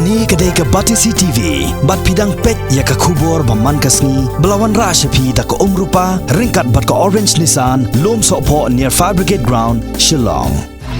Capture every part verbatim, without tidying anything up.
Kane ka dei ka Batesi T V, bad phi dang peit ïa ka khubor ba man ka sngi, ba la wanrah sha phi da ka Umrupa, ryngkat bad ka Orange Nissan, Lumsohphoh near Fire Brigade Ground, Shillong.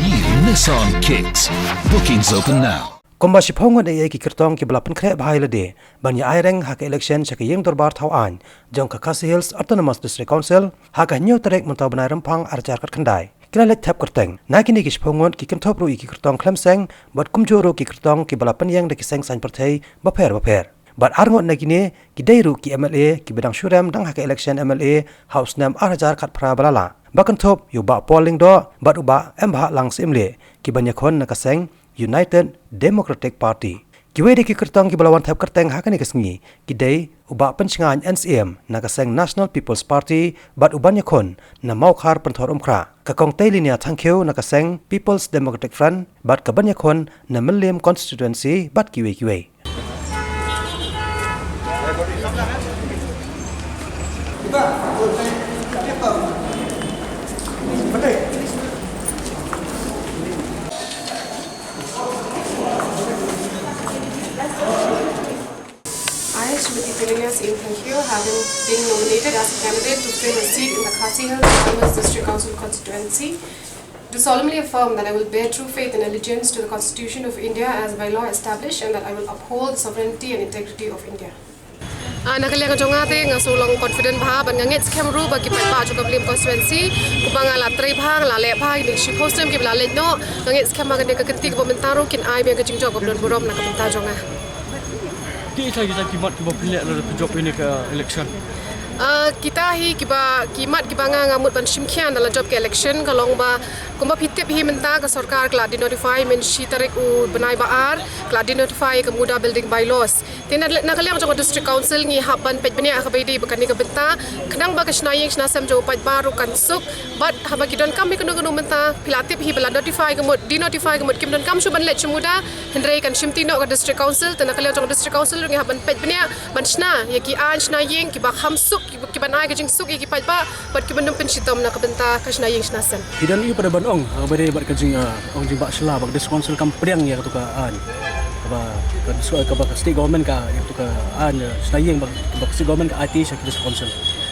New Nissan Kicks. Bookings open now. Kumba shiphew ngut eiei ki kyrtong kiba la pynkhreh bha ïa lade ban ïa aireng ha ka election sha ka ïing dorbar thaw aiñ jong ka Khasi Hills Autonomous District Council ha ka hynñiew tarik mynta u bnai Rymphang arhajar khatkhyndai, ki la leit thep kyrteng. Na kine ki shiphew ngut ki kynthup ruh ïa ki kyrtong khlem seng bad kumjuh ruh ki kyrtong kiba la pynïeng da ki seng saiñ pyrthei bapher bapher. Bad ar ngut na kine ki dei ruh ki M L A kiba dang shu rem dang ha ka election M L A ha u snem arhajar khatphra ba la lah, ba kynthup ïa u Bah Paul Lyngdoh bad u Bah Embhahlang Syiemlieh, kiba ïakhun na ka seng United Democratic Party. Kiwei de ki kyrtong kiba la wan thep kyrteng ha kane ka sngi ki dei u Bah Pynshngaiñ N Syiem na ka seng National People's Party bad u ban ïakhun na Mawkhar Pynthor Umkhrah, ka Kong Teilinia Thangkhiew na ka seng People's Democratic Front bad ka ban ïakhun na Mylliem Constituency bad kiwei kiwei. I, Srimati Teilinia Syiem Thangkhiew, having been nominated as a candidate to fill a seat in the Khasi Hills Autonomous District Council constituency, do solemnly affirm that I will bear true faith and allegiance to the Constitution of India as by law established, and that I will uphold the sovereignty and integrity of India. Ah, na ka liang jong nga te nga sngew long confident bha, bad nga ngeit skhem ruh ba ki paidbah jong ka Mylliem constituency, kumba nga la trei bha, nga la leh bha ïa kine ki shiphew snem kiba la leit noh, nga ngeit skhem ba kane ka kynti kaba mynta ruh kin ai biang ka jingjop kaba don burom na ka bynta jong nga. Ki ïa ki mat kiba phi leh lada phi jop ïa kane ka election? Ah, kita hi kiba, ki mat kiba nga nga mut ban shim khia ynda la jop ka election ka long ba, kumba phi tip hi mynta ka sorkar ka la denotify mynshi tarik u bnai ba ar, ka la denotify ka MUDA building bylaws. Te na, na ka liang jong ka District Council ngi hap ban peit bniah ha kaba ïadei bad kane ka bynta, khnang ba ka shna ïing shna sem jong u paidbah ruh kan suk, bad haba ki donkam ïa kano kano bynta, phi la tip hi ba la notify ka mut, denotify ka mut, kim donkam shuh ban leit sha MUDA, hynrei kan shimti noh ka District Council. Te na ka liang jong ka District Council ruh ngi hap ban peit bniah ban shna ïa ki aiñ shna ïing kiba kham suk, kiba, kiban ai ka jingsuk ïa ki paidbah bad kiban ym pynshitom na ka bynta ka shna ïing shna sem. Ki don ïa u pat ban ong ha kaba ïadei bad ka jing, ah, ong jingbah sla ba ka District Council kam pdiang ïa katu ka aiñ, kaba ka, kaba ka State Government ka, ïa katu ka aiñ, ah, shna ïing ba, ba ka State Government ka aiti sha ka District Council.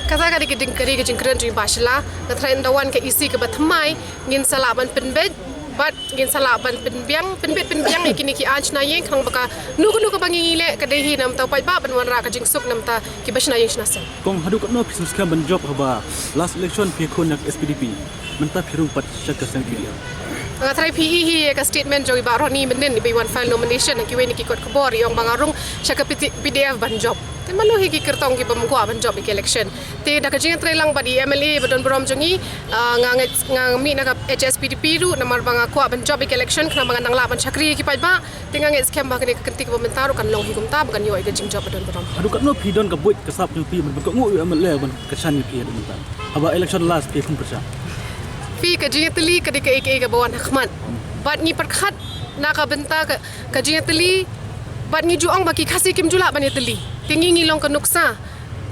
Kata ka dei ka jing, ka dei ka jingkren jingbah sla. Nga tharai ynda wan ka E C kaba thymmai ngin sa lah ban pynbeit bad ngin sa lah ban pynbiang, pynbeit pynbiang ïa kine ki aiñ shna ïing, khnang ba kano kano kaba ngi leh ka dei hi na ka bynta u paidbah ban wanrah ka jingsuk na ka bynta kiba shna ïing shna sem. Kong, haduh katno phi sngewskhem ban jop haba last election phi ïakhun na ka S P D P, mynta phi rung pat sha ka seng P D F? Nga tharai phi i hi ïa ka statement jong i Bah Ronnie mynnin iba i wan file nomination ha kiwei na ki kot khubor, i ong ba nga rung sha ka P D F ban jop. Te mano hi ki kyrtong kibym kwah ban jop ïa ka election? Te da ka jingïatreilang bad i M L A ba don burom jong ngi, ah, nga ngeit, nga mih na ka H S P D P ruh namar ba nga kwah ban jop ïa ka election, khnang ba ngan nang lah ban shakri ïa ki paidbah. Te nga ngeit skhem ba kane ka kynti kaba mynta ruh kan long hi kumta, ba kan ïoh ïa ka jingjop ba don burom. Haduh katno phi don ka buit ka sap jong phi ban pynkynmaw ïa u M L A ban kyrshan ïa phi haduh mynta, haba election last phi khun pyrshah? Phi, ka jingïatylli ka dei kaei kaei kaba wan ha khmat. Bad ngi pyrkhat na ka bynta ka, ka jingïatylli, bad ngi ju ong ba ki Khasi kim ju lah ban ïatylli. Te ngi, ngi long ka nuksa.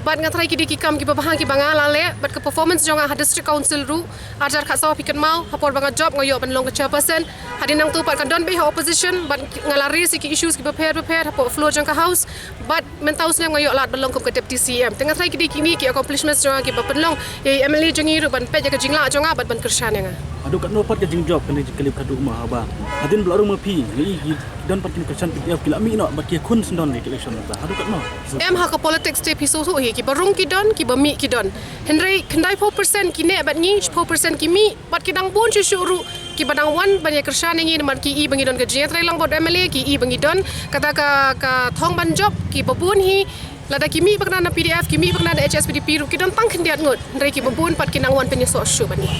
Bad nga tharai ki dei ki kam kiba bha kiba nga la leh, bad ka performance jong nga ha District Council ruh, arhajar khatsaw phi kynmaw, ha por ba nga jop nga ïoh ban long ka chairperson. Hadien nangto pat ka don beit ha opposition, bad nga la raise ïa ki issues kiba pher bapher hapoh floor jong ka House. Bad mynta u snem nga ïoh lad ban long kum ka Deputy C E M. Te nga tharai ki dei kine ki accomplishments jong nga kiba pynlong ïa i M L A jong ngi ruh ban peit ïa ka jinglah jong nga bad ban kyrshan ïa nga. Haduh katno pat ka jingjop kane ka jingkylli ka dei ma haba hadien ba la rung ma phi, ngi i ki don pat kine ki kyrshan P D F ki la mih noh bad ki ïakhun syndon ïa ka election mynta. Haduh katno? Em, ha ka politics te phi sngewthuh hi, kiba rung ki don, kiba mih ki don. Hynrei khyndaiphew percent ki neh bad ngi, shiphew percent ki mih, bad ki dang bun shuh shuh ruh kiba dang wan ban ïakyrshan ïa ngi namar ki i ba ngi don ka jingïatreilang bad u M L A, ki i ba ngi don kata ka, ka thong ban jop, kiba bun hi lada ki mih bakla na P D F, ki mih bakla na H S P D P ruh ki don tang khyndiat ngut, hynrei kiba bun pat ki nang wan pynïasoh shuh bad ngi.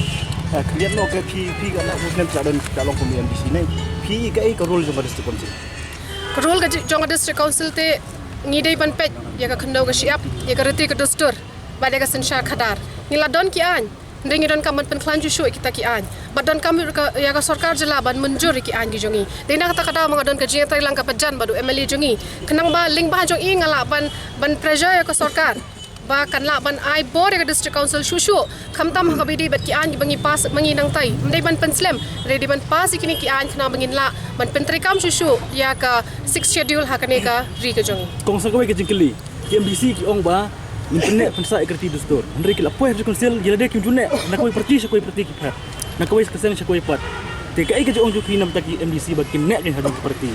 Ah, khyndiat ngut, ka phi, phi ka la, phi la don, phi la long kum M D C ne, phi, kaei ka role jong ka District Council? Ka role ka ji-, jong ka District Council te ngi dei ban peit ïa ka khyndew ka shyiap, ïa ka riti ka dustur, bad ïa ka synshar khadar. Ngi la don ki aiñ, hynrei ngi donkam ban pynkhlaiñ shuh shuh ïa kita ki aiñ. Bad donkam ïa ka, ïa ka sorkar jylla ban mynjur ïa ki aiñ ki jong ngi. Dei na kata ka daw ma nga don ka jingïatreilang kaba jan bad u M L A jong ngi, khnang ba lyngba jong i nga lah ban, ban pressure ïa ka sorkar ba kan lah ban ai bor ïa ka District Council shuh shuh, khamtam ha kaba ïadei bad ki aiñ kiba ngi pass ma ngi nangtai. Ym dei ban pynslem, hynrei dei ban pass ïa kine ki aiñ khnang ba ngin lah ban pyntreikam shuh shuh ïa ka Sixth Schedule ha kane ka ri ka jong ngi. Kong, sa kawei ka jingkylli, ki M D C ki ong ba ngin pynneh pynsah ïa ka riti dustur. Hynrei ki la poi ha District Council, ïa lade kim ju neh, na kawei parti sha kawei parti ki phet, na kawei ka seng sha kawei pat. Te kaei ka jingong jong phi na bynta ki M D C ba kin neh kein ha kawei parti?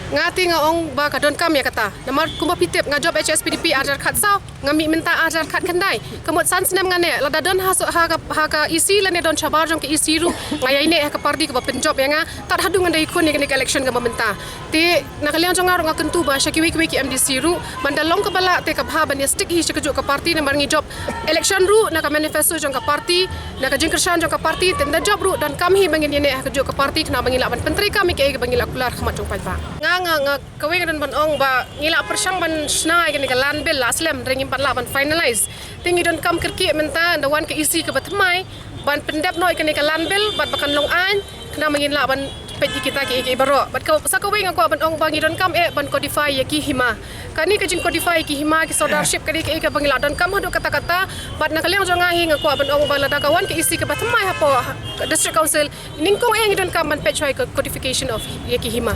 Nga te nga ong ba ka donkam ïa kata. Namar kumba phi tip, nga jop H S P D P ar hajar khatsaw, nga mih mynta ar hajar khatkhyndai. Ka mut san snem nga neh, lada don ha so, ha ka, ha ka E C lane don shabar jong ka E C ruh, nga ïai neh ha ka parti kaba pynjop ïa nga, tad haduh ngan da ïakhun ïa kane ka election kaba mynta. Te na ka liang jong nga ruh nga kyntu ba sha kiwei kiwei ki M D C ruh, ban da long kaba lah te ka bha ban ïa stick hi sha kajuh ka parti, namar ngi jop election ruh na ka manifesto jong ka parti, na ka jingkyrshan jong ka parti, te ynda jop ruh donkam hi ba ngin ïa neh ha kajuh ka parti khnang ba ngin lah ban pyntreikam ïa kaei kaba ngi la kular ha khmat jong paidbah. Nga, nga, nga, kawei nga don ban ong ba ngi la pyrshang ban shna ïa kane ka land bill la slem, hynrei ngim pat lah ban finalize. Te ngi donkam kyrkieh mynta ynda wan ka E C kaba thymmai ban pyndep noh ïa kane ka land bill bad ba kan long aiñ, khnang ba ngin lah ban peit ïa kita kiei kiei baroh. Bad ka, sa kawei nga kwah ban ong ba ngi donkam eh ban codify ïa ki hima. Kane ka jingcodify ïa ki hima, ki sawdarship, ka dei kaei kaba ngi la donkam haduh katta katta. Bad na ka liang jong nga hi nga kwah ban ong ba lada ka wan ka E C kaba thymmai hapoh, ha, District Council, nyngkong eh ngi donkam ban peit shuwa ïa ka codification of ïa ki hima.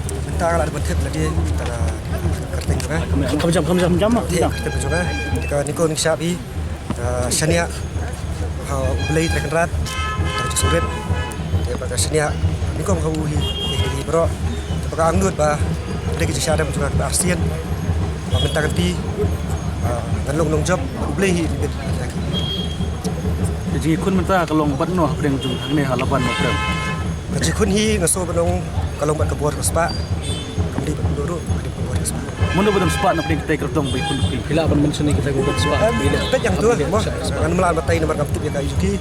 Mynta nga la dep ban tip lagi, tang ka kyrteng jong nga. Kham jam, kham jam, jam, te jam. Kyrteng jong nga, te ka nyngkong ngi shap hi, ka shaniah ha U Blei Trai Kynrad, ka jingsngewrit. Te bad ka shaniah nyngkong ha u hi, hi, hi, bro. Te bad ka angnud ba dei ka jingshah dem jong nga kaba arsien. Ba mynta kan ti, ah, ngan long nongjop, U Blei hi bit mynta ki. Ka jingïakhun mynta ka long bad no hapdeng jong hangne ha Laban Mawprem? Ka jingïakhun hi nga sngew ban ong ka long bad ka bor ka spah. Kam dei bad u ruh, ka dei bad ka bor ka spah. Mano ba don spah na pdeng kita ki kyrtong ba ïakhun phi? Phi lah ban mention ïa kita ki ba don spah. Em, peit ïa tu, mo. Ngan ym lah ban batai namar ngam tip ïa ka ïa ki.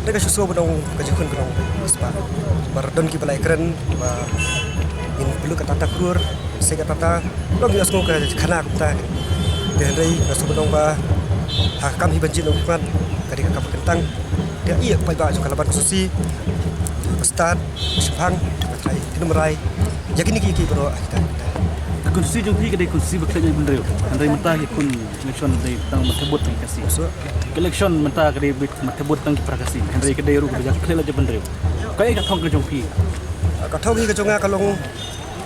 Te ka shu sngew ban ong ka jingïakhun ka long bad ka spah. Namar don kiba la ïakren ba ngin pynlut ka tata krur, se ka tata, long ïa sngew ka khana kumta. Te hynrei nga sngew ban ong ba ha ka kam hi ban jied nongmihkhmat, ka dei ka kam kyntang. Te ïa paidbah jong ka Laban Constituency, ba stad, ba shemphang, ba trai, kynmaw rai ïa kine kiei kiei baroh ha kita. Ka constituency jong phi ka dei constituency ba khlem ïa bynriew. Hynrei mynta hi khun election dei tang ma thebut tang Khasi. So, ka election mynta ka dei ma thebut tang para Khasi. Hynrei ka dei ruh ka dei ka khlem ïa bynriew. Kaei ka thong ka jong phi? Ka thong hi ka jong nga ka long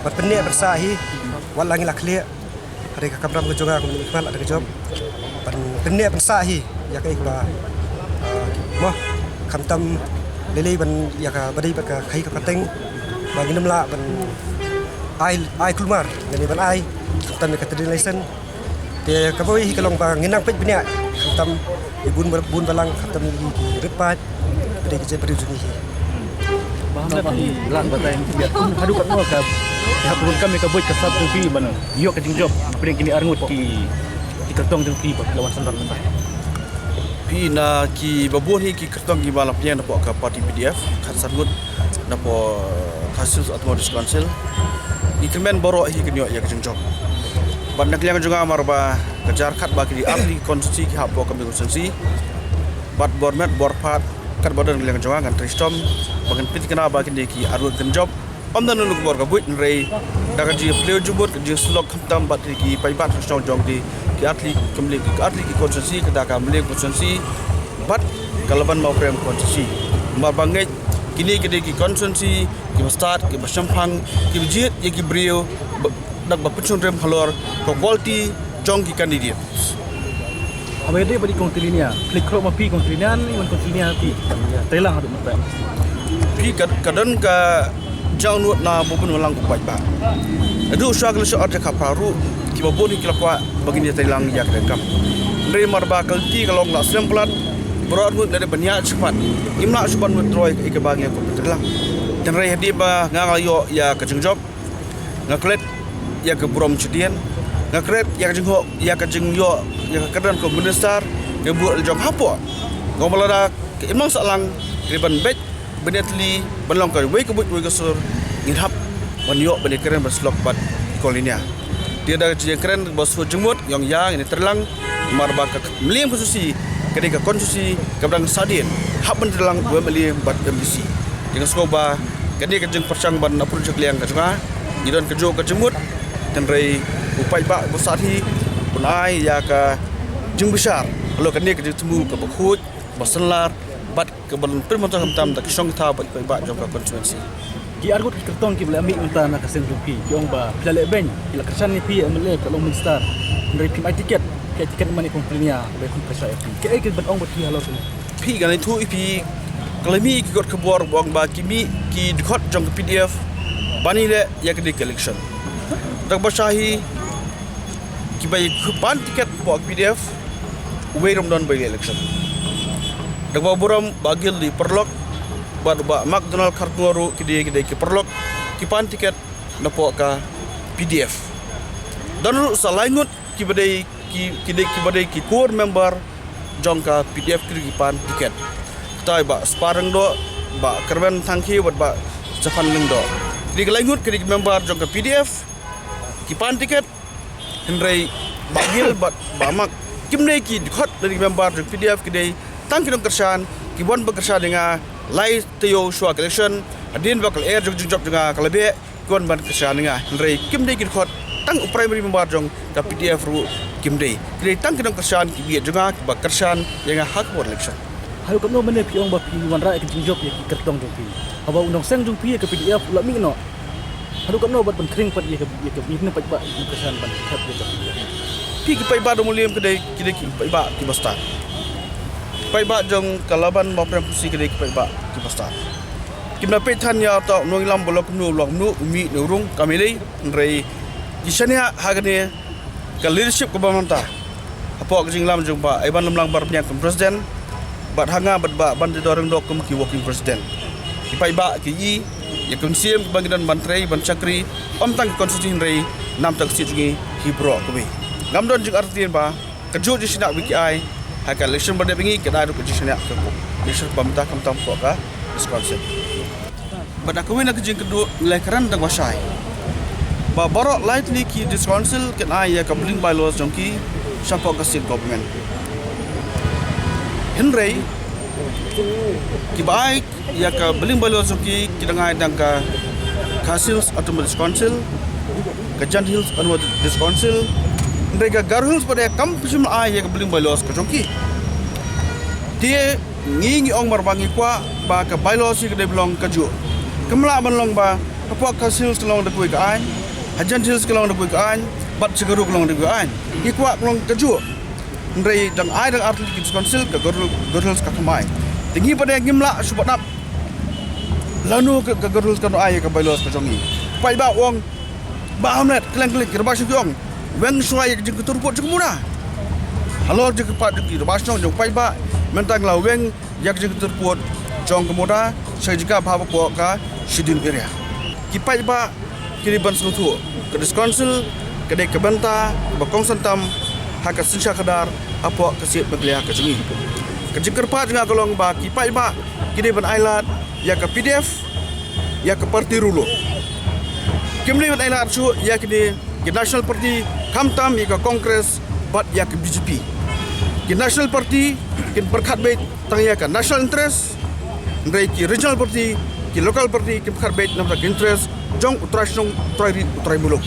ban pynneh pynsah hi, wat la ngi la khleh. Hynrei ka kamram ka jong nga kum u nongmihkhmat la dang jop ban pynneh pynsah hi ïa kaei kaba, ah, mo, khamtam lei lei ban ïa kaba dei bad ka khaïi ka pateng ba ngin ym lah ban ai, ai kulmar lane ban ai khamtam ïa ka trading license. Te kaba wei hi ka long ba ngin nang peit bniah khamtam ïa bun, bun balang khamtam ïa ki rit paid. Ba dei ka jaitbynriew jong ngi hi. Ba hap da phi lah batai ïa kum haduh katno ka, ka hap rukom ïa ka buit ka sap jong phi ban ïoh ka jingjop hapdeng kine arngut ki, ki kyrtong jong phi ba la wan sandar mynta. Phi, na kiba bun hi ki kyrtong kiba la pynïaid napoh ka party P D F, khatsan ngut napoh Khasi Hills Autonomous District Council. Ngi kyrmen baroh hi kin ïoh ïa ka jingjop. Bad na ka liang jong nga mar ba ka jar khat ba ki dei artylli ki constituency ki hap hapoh ka constituency. Bad bor met bor phad, kat ba don ka liang jong nga ngan trei shitom ba ngan pynthikna ba kine ki arngut kin jop. Ym don na ka bor ka buit, hynrei da ka jingïapyrshah jingmut, ka jingsyllok khamtam bad ki paidbah shnong jong ki, ki artylli ki, ki artylli ki constituency, kata ka Mylliem constituency bad ka Laban Mawprem constituency. Mar ba ngeit kine ki dei ki constituency kiba stad, kiba shemphang, kiba jied ïa ki briew ba, da kaba pynshongrim halor ka quality jong ki candidate. Haba ïadei bad i Kong Tilinia, phi leit khroh ma phi Kong Tilinia ne i wan Kong Tilinia ha phi? Treilang haduh mynta. Phi, ka, ka don ka jingangnud na ba bun balang u paidbah. Haduh shuwa ka election ar hajar khatphra ruh kiba bun hi ki la kwah ba ngin ïatreilang ïa ka dohkha. Hynrei mar ba ka lynti ka long la slem palat, baroh arngut la dei ban ïaid shakhmat. Ngim lah shuh ban withdraw ïa kaei kaba ngi kwah ban treilang. Hynrei hadien ba nga, nga la ïoh ïa ka jingjop, nga klet ïa ka burom shadien, nga klet ïa ka jinghok, ïa ka jingïoh ïa ka kyrdan kum u minister, ka buh la jong hapoh. Nga ong ba lada ka imlang sahlang ka dei ban beit bniah tylli ban long kawei ka buit kawei ka sur, ngin hap ban ïoh ban ïakren ban syllok bad i Kong Tilinia. Te da ka jingïakren ba sngewsih jingmut, nga ong ïa ngin ïatreilang, mar ba ka Mylliem constituency ka dei ka constituency kaba dang sahdien hap ban treilang u M L A bad M D C. Te nga sngew ba kane ka jingpyrshang ban approach ka liang ka jong nga, ngi don kajuh ka jingmut, hynrei u paidbah ba sah hi un ai ïa ka Jingbishar halor kane ka jingthmu kaba khuid, ba synlar bad kaba long pynmynta khamtam da ki shong ki thaw bad ki paidbah jong ka constituency. Ki arngut ki kyrtong kiba la mih mynta na ka seng jong phi ki ong ba phi la leh beiñ, ki la kyrshan ïa phi ïa M L A, phi la long minister, hynrei phim ai tiket. Phi ai tiket man ïa kong Plinia ba khun pyrshah ïa phi. Kaei kaban ong bad phi halor kane? Phi, ngan ïathuh ïa phi, ka la mih ki kot khubor ba ong ba ki mih ki dkhot jong ka P D F ban ïaleh ïa kane ka election. Da kaba shai hi, kiba ïa pan tiket hapoh ka P D F, uwei ruh ym don ba ïaleh election. Da kaba burom, Bah Gill dei paralok bad Bah Macdonald Kharkongor ruh ki dei, ki dei ki paralok ki pan tiket napoh ka P D F. Don ruh sa lai ngut kiba dei ki, ki dei, kiba dei ki core member jong ka P D F ki ruh ki pan tiket. Kita i Bah Spar Lyngdoh, Bah Kerwin Thangkhiew bad Bah Stephan Lyngdoh. Ki dei ki lai ngut ki dei ki member jong ka P D F ki pan tiket. Hynrei Bah Gill bad Bah Mak kim dei ki dkhot, dei ki member jong P D F, ki dei tang ki nongkyrshan kiba wan ban kyrshan ïa nga lai taïew shuwa ka election. Hadien ba ka lyer jong ka jingjop jong nga ka la beh, ki wan ban kyrshan ïa nga, hynrei kim dei ki dkhot. Tang u primary member jong ka P D F ruh kim dei. Ki dei tang ki nongkyrshan kiba ïeit jong nga kiba kyrshan ïa nga ha ka por election. Haduh katno mynne phi ong ba phi wanrah ïa ka jingjop ïa ki kyrtong jong phi, haba u nongseng jong phi ïa ka P D F u la mih noh? Haduh katno bad ban khring pat ïa ka, ïa ka, ïa kine paidbah nongkyrshan ban thep ïa ka P D F? Phi, ki paidbah Dong Mawliem ki dei, ki dei ki paidbah kiba stad. Paidbah jong ka Laban Mawprem Khasi ki dei ki paidbah kiba stad. Kim da peit than ïa uta u nongïalam ba long kumno, long kumno, u mih ne u rung kam ïalei, hynrei ki shaniah ha kane ka leadership kaba mynta, hapoh ka jingïalam jong Bah Aibanlamlang Barbaniang kum president, bad ha nga bad Bah Banteidor Lyngdoh kum ki working president. Ki paidbah ki ïohi ïa ka mynsiem kaba ngi don ban trei ban shakri, ym tang ka constituency hynrei namar ka state jong ngi hi baroh kawei. Ngam don jingartatien ba kajuh jingshaniah ba ki ai ha ka election ba dep ïa ngi, ka dei ruh ka jingshaniah ka election ba mynta khamtam hapoh ka district council. Bad da kawei na ka jingkynduh, ngi la ïakren da kaba shai ba baroh lai tylli ki district council kin ai ïa ka building bylaws jong ki shapoh ka state government. Hynrei kiba ai ïa ka building bylaws jong ki, ki dang ai tang ka Khasi Hills Autonomous District Council, ka Jaintia Hills Autonomous District Council, hynrei ka Garo Hills pat de kam shym ai ïa ka building bylaws ka jong ki. Te ngi, ngi ong mar ba ngi kwah ba ka bylaws hi ka dei ban long kajuh. Kam lah ban long ba hapoh Khasi Hills ka long da kawei ka aiñ, ha Jaintia Hills ka long da kawei ka aiñ, bad sha Garo ka long da kawei ka aiñ. Ngi kwah ka long kajuh. Hynrei dang ai, dang ar tylli ki district council, ka Garo, Garo Hills kam ai. Te ngi pat de ngim lah shuh ban ap lano ka, ka Garo Hills kan ai ïa ka bylaws ka jong ngi. Paidbah ong, Bah Hamlet, kylleng kylleng ki Rabashnong ki ong, weng shuwa ïa ka jingkyntur pud jong ka MUDA. Halor jingkyrpad jong ki Rabashnong, jong paidbah, mynta ngi la weng ïa ka jingkyntur pud jong ka MUDA sha ka jaka ba hapoh ka Scheduled Area. Ki paidbah ki dei ban sngewthuh, ka district council ka dei ka bynta kaba kongsan tam ha ka synshar khadar hapoh ka state Meghalaya ka jong ngi. Ka jingkyrpad jong nga ka long ba ki paidbah ki dei ban ailad ïa ka P D F, ïa ka party ruh. Kim dei ban ailad shuh ïa kine ki national party, khamtam ïa ka Congress bad ïa ka B J P. Ki national party kin pyrkhat beit tang ïa ka national interest, hynrei ki regional party, ki local party kin pyrkhat beit namar ka interest jong u trai shnong, u trai ri, u trai muluk.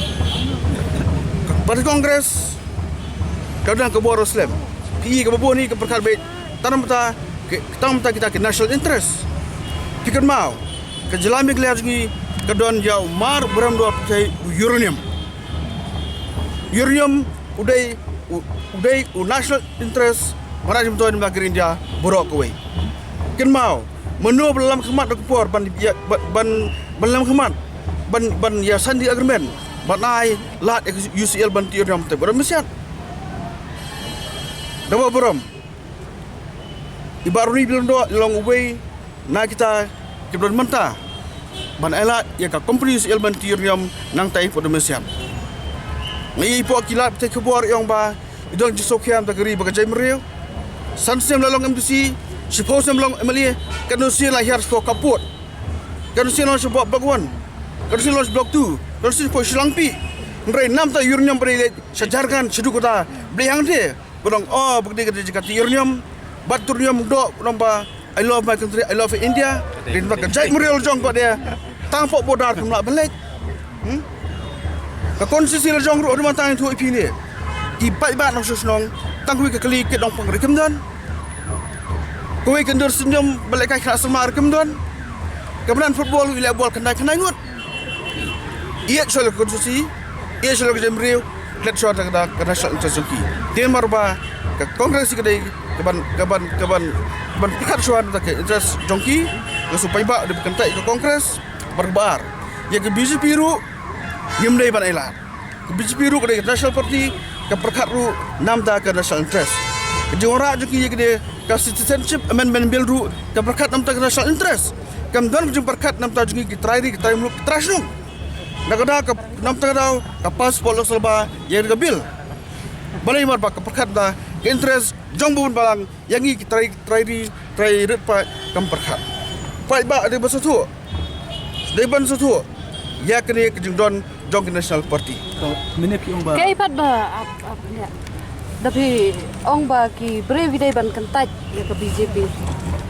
Ka party Congress ka don ka bor slem. Phi i kaba bun hi ka pyrkhat beit tang namar ta, tang namar ta kita ki national interest. Phi kynmaw, ka jylla Meghalaya jong ngi ka don ïa u mar ba rem dor pyrthei, u uranium. Uranium u dei u, u dei u national interest, ba ngi don na ka ri India baroh kawei. Kynmaw, mano ba la lam khmat da ka por ban ïa, ban, ban, ban lam khmat ban, ban ïa sign the agreement ban ai lad ïa ka U C L ban tih uranium, te baroh mynsiat. Da kaba burom, i Bah Ronnie Lyngdoh i long uwei na kita kiba don mynta ban ailad ïa ka company U C L ban tih uranium nangta hapoh Indonesia. Nga ïohi hapoh ki lad pathai khubor i ong ba i don jingsngewkhia da ka ri ba ka jaitbynriew. San snem la long M D C, shiphew snem long M L A, katno sien la hiar shapoh Kap Pud, katno sien long shapoh Block One, katno sien long shapoh Block Two, katno sien shapoh Shillong Pih. Hynrei namta uranium ba dei leit sha Jharkhand, sha Kolkata, ba dei hangtei. Ba dang, oh, ba ka dei ka dei jaka tih uranium, bad uranium doh, ba dang ba, "I love my country, I love India." Rin ba ka jaitbynriew la jong ba dei tang hapoh border kam lah ban leit. Hmm? Ka constituency la jong ruh, ruh mynta ngi ïathuh ïa phi ne, ki paidbah nongshong shnong Tang kawei ka kali kit nongpang ruh kim don. Kawei ka dur synñium ba lehkai khynnah sumar ruh kim don. Ka bnai football i leh ball khyndai khyndai ngut. Ïeit shuwa ïa ka constituency, ïeit shuwa ïa ka jaitbynriew, klet shuwa ïa ka, ka national interest jong ki. Te namar ba ka Congress ka dei ka ban, ka ban, ka ban, ka ban pyrkhat shuwa ïa ka interest jong ki, ka shu paidbah dei ban kyntait ïa ka Congress, namar kaba ar. Ïa ka B J P ruh, ngim dei ban ailad. Ka B J P ruh ka dei ka national party, ka pyrkhat ruh namar ka national interest. Ka jingwanrah jong ki ïa ka dei ka Citizenship Amendment Bill ruh, ka pyrkhat namar ka national interest. Kam don ka jingpyrkhat namar jong ki trai ri, ki trai muluk, ki trai shnong. Na ka daw ka, namar ka daw ka pass por lok salba ïa ka bill. Balei? Namar ba ka pyrkhat da ka interest jong bun balang, ïa ngi ki trai, trai ri, trai rit paid kam pyrkhat. Paidbah dei ban sngewthuh. Dei ban sngewthuh ïa kane ka jingdon jong ka National Party. To, mynne phi ong ba Kaei pat ba ap, ap, ïa. Da phi ong ba ki briew ki dei ban kyntait ïa ka B J P.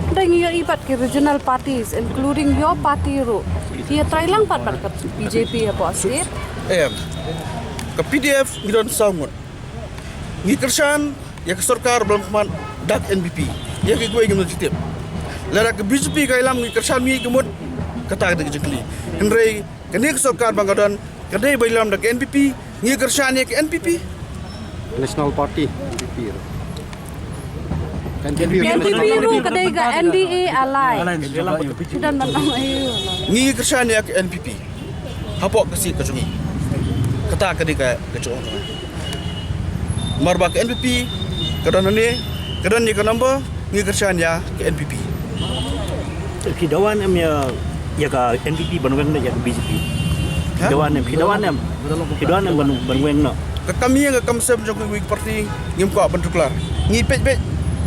Hynrei ngi ïohi pat ki regional parties, including your party ruh, ki ïa trai lang pat bad ka B J P hapoh state. Em. Ka P D F ngi don saw ngut. Ngi kyrshan ïa ka sorkar ba lam khmat da ka N P P. Ïa kiwei ngim don jingtip. Lada ka B J P ka ïalam ngi kyrshan ngi ka mut. Kata ka dei ka jingkylli. Hynrei kane ka sorkar ba nga don ka dei ba ïalam da ka N P P, ngi kyrshan ïa ka N P P. National Party, N P P. Kan N P P ruh ka dei ka N D A ally. Alliance. Ki don ban ong aïu. Ngi kyrshan ïa ka N P P. Hapoh ka seat ka jong ngi. Kata ka dei ka, ka jong ngi. Namar ba ka N P P ka don hangne, ka don ïa ka number, ngi kyrshan ïa ka N P P. Phi dawa ne em ïa, ïa ka N P P ban weng ne ïa ka B J P? Ha? Phi dawa ne em, phi dawa ne em, phi dawa ne em ban, ban weng ne? Ka kam ïing ka kam sem jong kiwei ki party ngim kwah ban tuklar. Ngi peit peit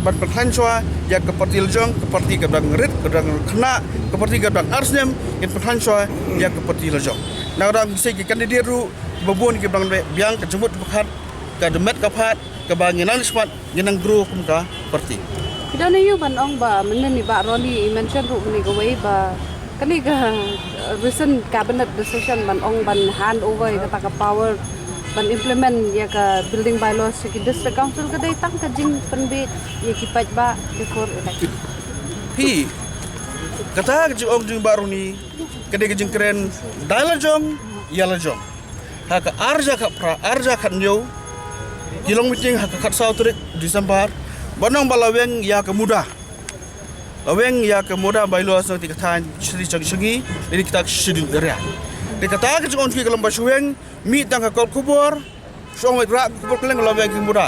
ban pynhun shuwa ïa ka party la jong, ka party ka dang rit, ka dang khynnah, ka party ka dang ar snem, ngin pynhun shuwa ïa ka party la jong. Na ka daw ngi sei ki candidate ruh kiba bun ki dang biang, ka jingmut ka pyrkhat, ka dei met ka phad kaba ngi nang leit smat, ngi nang grow kum ka party. Phi don aïu ban ong ba mynne i Bah Ronnie i mention ruh mynne kawei ba kane ka, uh, recent cabinet decision ban ong ban hand over ïa kata ka power ban implement ïa ka building bylaws sha ki district council ka dei tang ka jingpynbeit ïa ki paidbah before election. Phi, kata ka jingong jong i Bah Ronnie ka dei ka jingkren da la jong ïa la jong. Ha ka ar hajar khatphra, ar hajar khathynñiew, ki long meeting ha ka khatsaw tarik December, ban ong ba la weng ïa ka MUDA. La weng ïa ka MUDA bylaws na ka thaiñ Sri Chang Changi, na ka Scheduled Area. Te kata ka jingong jong ki ka long ba shu weng, mih tang ha ka khubor, shu ong ba rah ka khubor kylleng la weng ïa ka MUDA.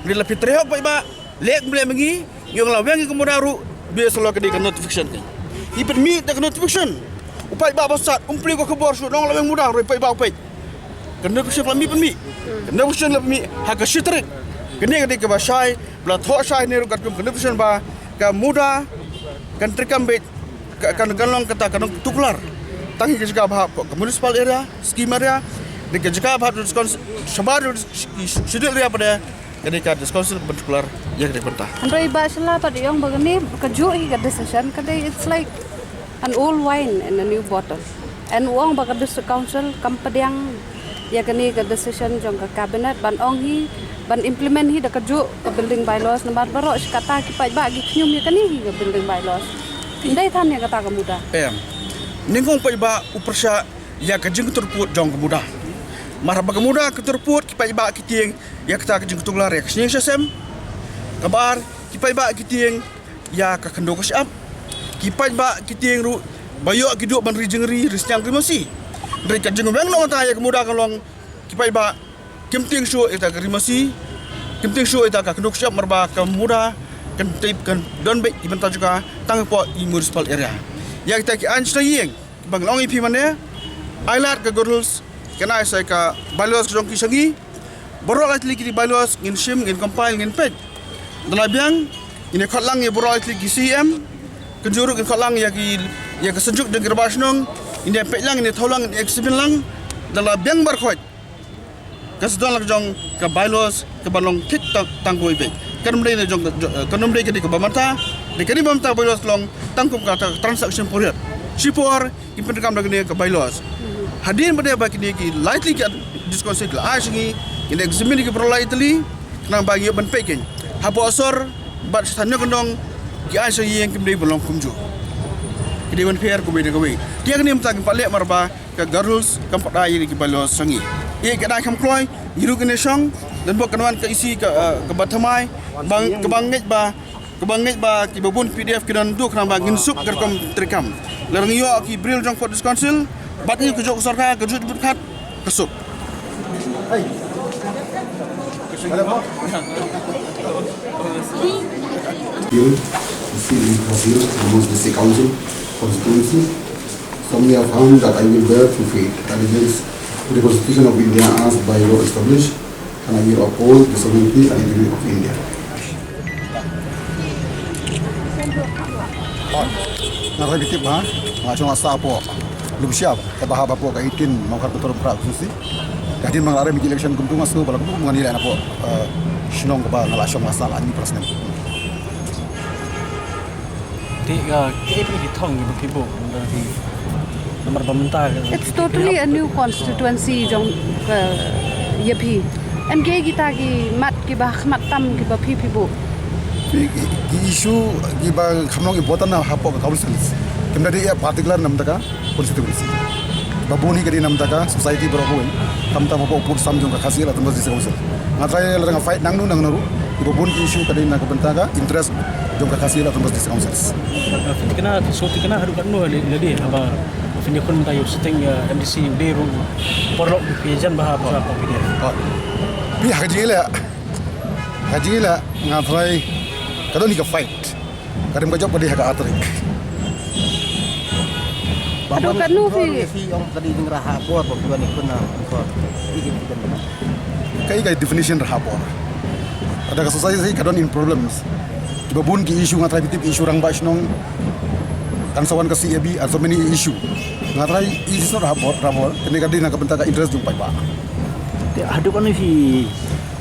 Te la phi trei hok paidbah, leh kumba leh ma ngi, ngi ong la weng ïa ka MUDA ruh, bad sa la ka dei ka notification ka. I pynmih da ka notification. U paidbah ba sat, um plie ka khubor shuh, nong la weng MUDA ruh, paidbah u peit. Ka notification la mih pynmih. Ka notification la mih ha ka shi tarik. Kane ka dei kaba shai, ba la thoh shai ne ruh katkum ka notification ba ka MUDA kan treikam beit, ka, kan, kan long kata, kan long tuklar. Tang hi ka jaka ba hap ka municipal area, scheme area, dei ka jaka ba hap ka district council, shabar ka scheduled area pat, ka dei ka district council ban tuklar ïa ka dei bynta. Hynrei ba shala pat i ong ba kane kajuh hi ka decision ka dei, it's like an old wine in a new bottle. Yn ong ba ka district council kam pdiang ïa kane ka decision jong ka cabinet ban ong hi, ban implement hi da kajuh ka building bylaws, namar baroh shi katta ki paidbah ki khñium ïa kane hi ka building bylaws. Dei than ïa kata ka MUDA. Em. Nyngkong paidbah u pyrshah ïa ka jingkyntur pud jong ka MUDA. Mar haba ka MUDA ka kyntur pud, ki paidbah ki tieng ïa kata ka jingkyntur lar ïa ka sniang sesem. Kaba ar, ki paidbah ki tieng ïa ka khyndew ka shyiap. Ki paidbah ki tieng ruh ba ïoh ki duh ban ri jingri, ri sniang ri masi. Hynrei ka jingweng noh mynta ïa ka MUDA ka long, ki paidbah kim tieng shuh ïa ka ri masi, kim tieng shuh ïa ka khyndew ka shyiap, mar ba ka MUDA kan tip kan don beit i bynta jong ka tang hapoh i municipal area. Ïa kita ki aiñ sha ïing, ba ngi la ong ïa phi mynne, ai lad ka Good Hills, kan ai sa ka bylaws ka jong ki sha ngi. Baroh lai tylli ki bylaws ngin shim, ngin compile, ngin peit. Da la biang, ngin ïa khot lang ïa baroh lai tylli ki C E M, kumjuh ruh ngin khot lang ïa ki, ïa ka synjuk jong ki rangbah shnong, ngin ïa peit lang, ngin ïa thew lang, ngin ïa examine lang. Da la biang baroh khoit, kan sa don la ka jong ka bylaws kaba long thik tang, tang kawei beit. Kan ym dei na jong, jong, kan ym dei ka dei kaba mynta, dei kane ba mynta bylaws long tang kum ka transition period. Shipor, ki pynkam da kane ka bylaws. Hadien ba dei ba kine ki lai tylli ki district council ki la ai sha ngi, ngin examine ki baroh lai tylli, Nang ba ngi ban peit kein hapoh sor bad sha tang ïa ka nong ki ai sha ïing kim dei ban long kumjuh. Ki dei ban pher kumwei na kawei. Te ïa kane mynta ngim pat leh namar ba ka ground rules kam pat ai ïa ki bylaws sha ngi. Ïa ka dei kham kloi ngi ruh kane shong. Don bok kan wan ka isi ka, eh, kaba thymmai bang kaba ngeit ba kaba ngeit ba kiba bun P D F ki don duh khnang ba ngin suk ka rukom treikam. Lada ngi ïoh ki briew jong Forest Council bad ngi ka jong ka sorkar ka jubut khat ka suk. Bill, the Bill, the most District Council constituency. Some may have found that I will bear to faith allegiance to the Constitution of India as by law established, and I will uphold the sovereignty and integrity of India. Nga roi bitip ha, nga shong asa hapoh Lumshyiap, eh, ba ha hapoh ka eighteen Mawkhar Pynthorumkhrah constituency. Ka hadien ba nga la rem election kumtu nga sngew ba la kumtu nga ni leh na hapoh, eh, shnong kaba nga la shong la sah la hynñiew phra snem. Te, ah, kaei ki thong kiba phi buh, namar ba mynta ka It's totally a new constituency jong, uh, ïa phi. Em, kaei kita ki mat kiba khmat tam kiba phi phi buh. Ki, ki, ki issue kiba kham long important na hapoh ka councils. Kim da dei ïa particular namar ka constituency. Ba bun hi ka dei namar ka society baroh kawei. Khamtam hapoh pud sam jong ka Khasi Hills Autonomous District Council. Nga try lada nga fight nangno nangno ruh. Ba bun ki issue ka dei na ka bynta ka interest jong ka Khasi Hills Autonomous District Council. Phi thikna, phi sngewthikna haduh katno lei lei haba phin ïakhun mynta ïa u sitting, eh, M D C u dei ruh u paralok phi jan bha ha P D F. Phi ha ka jingïaleh, ha ka jingïaleh nga try ka don hi ka fight. Ka dei ka jop ka dei ha ka artrik. Haduh katno phi ong ka dei jingrah bor ba phi wan ïakhun na. Kaei ka definition rah bor? Lada ka society ka don in problems. Kiba bun ki issue nga try phi tip issue rangbah shnong. Kan sa wan ka C A B and so many issue. Nga try issue rah bor, rah bor. Kane ka dei na ka bynta ka interest jong paidbah. Te haduh katno phi,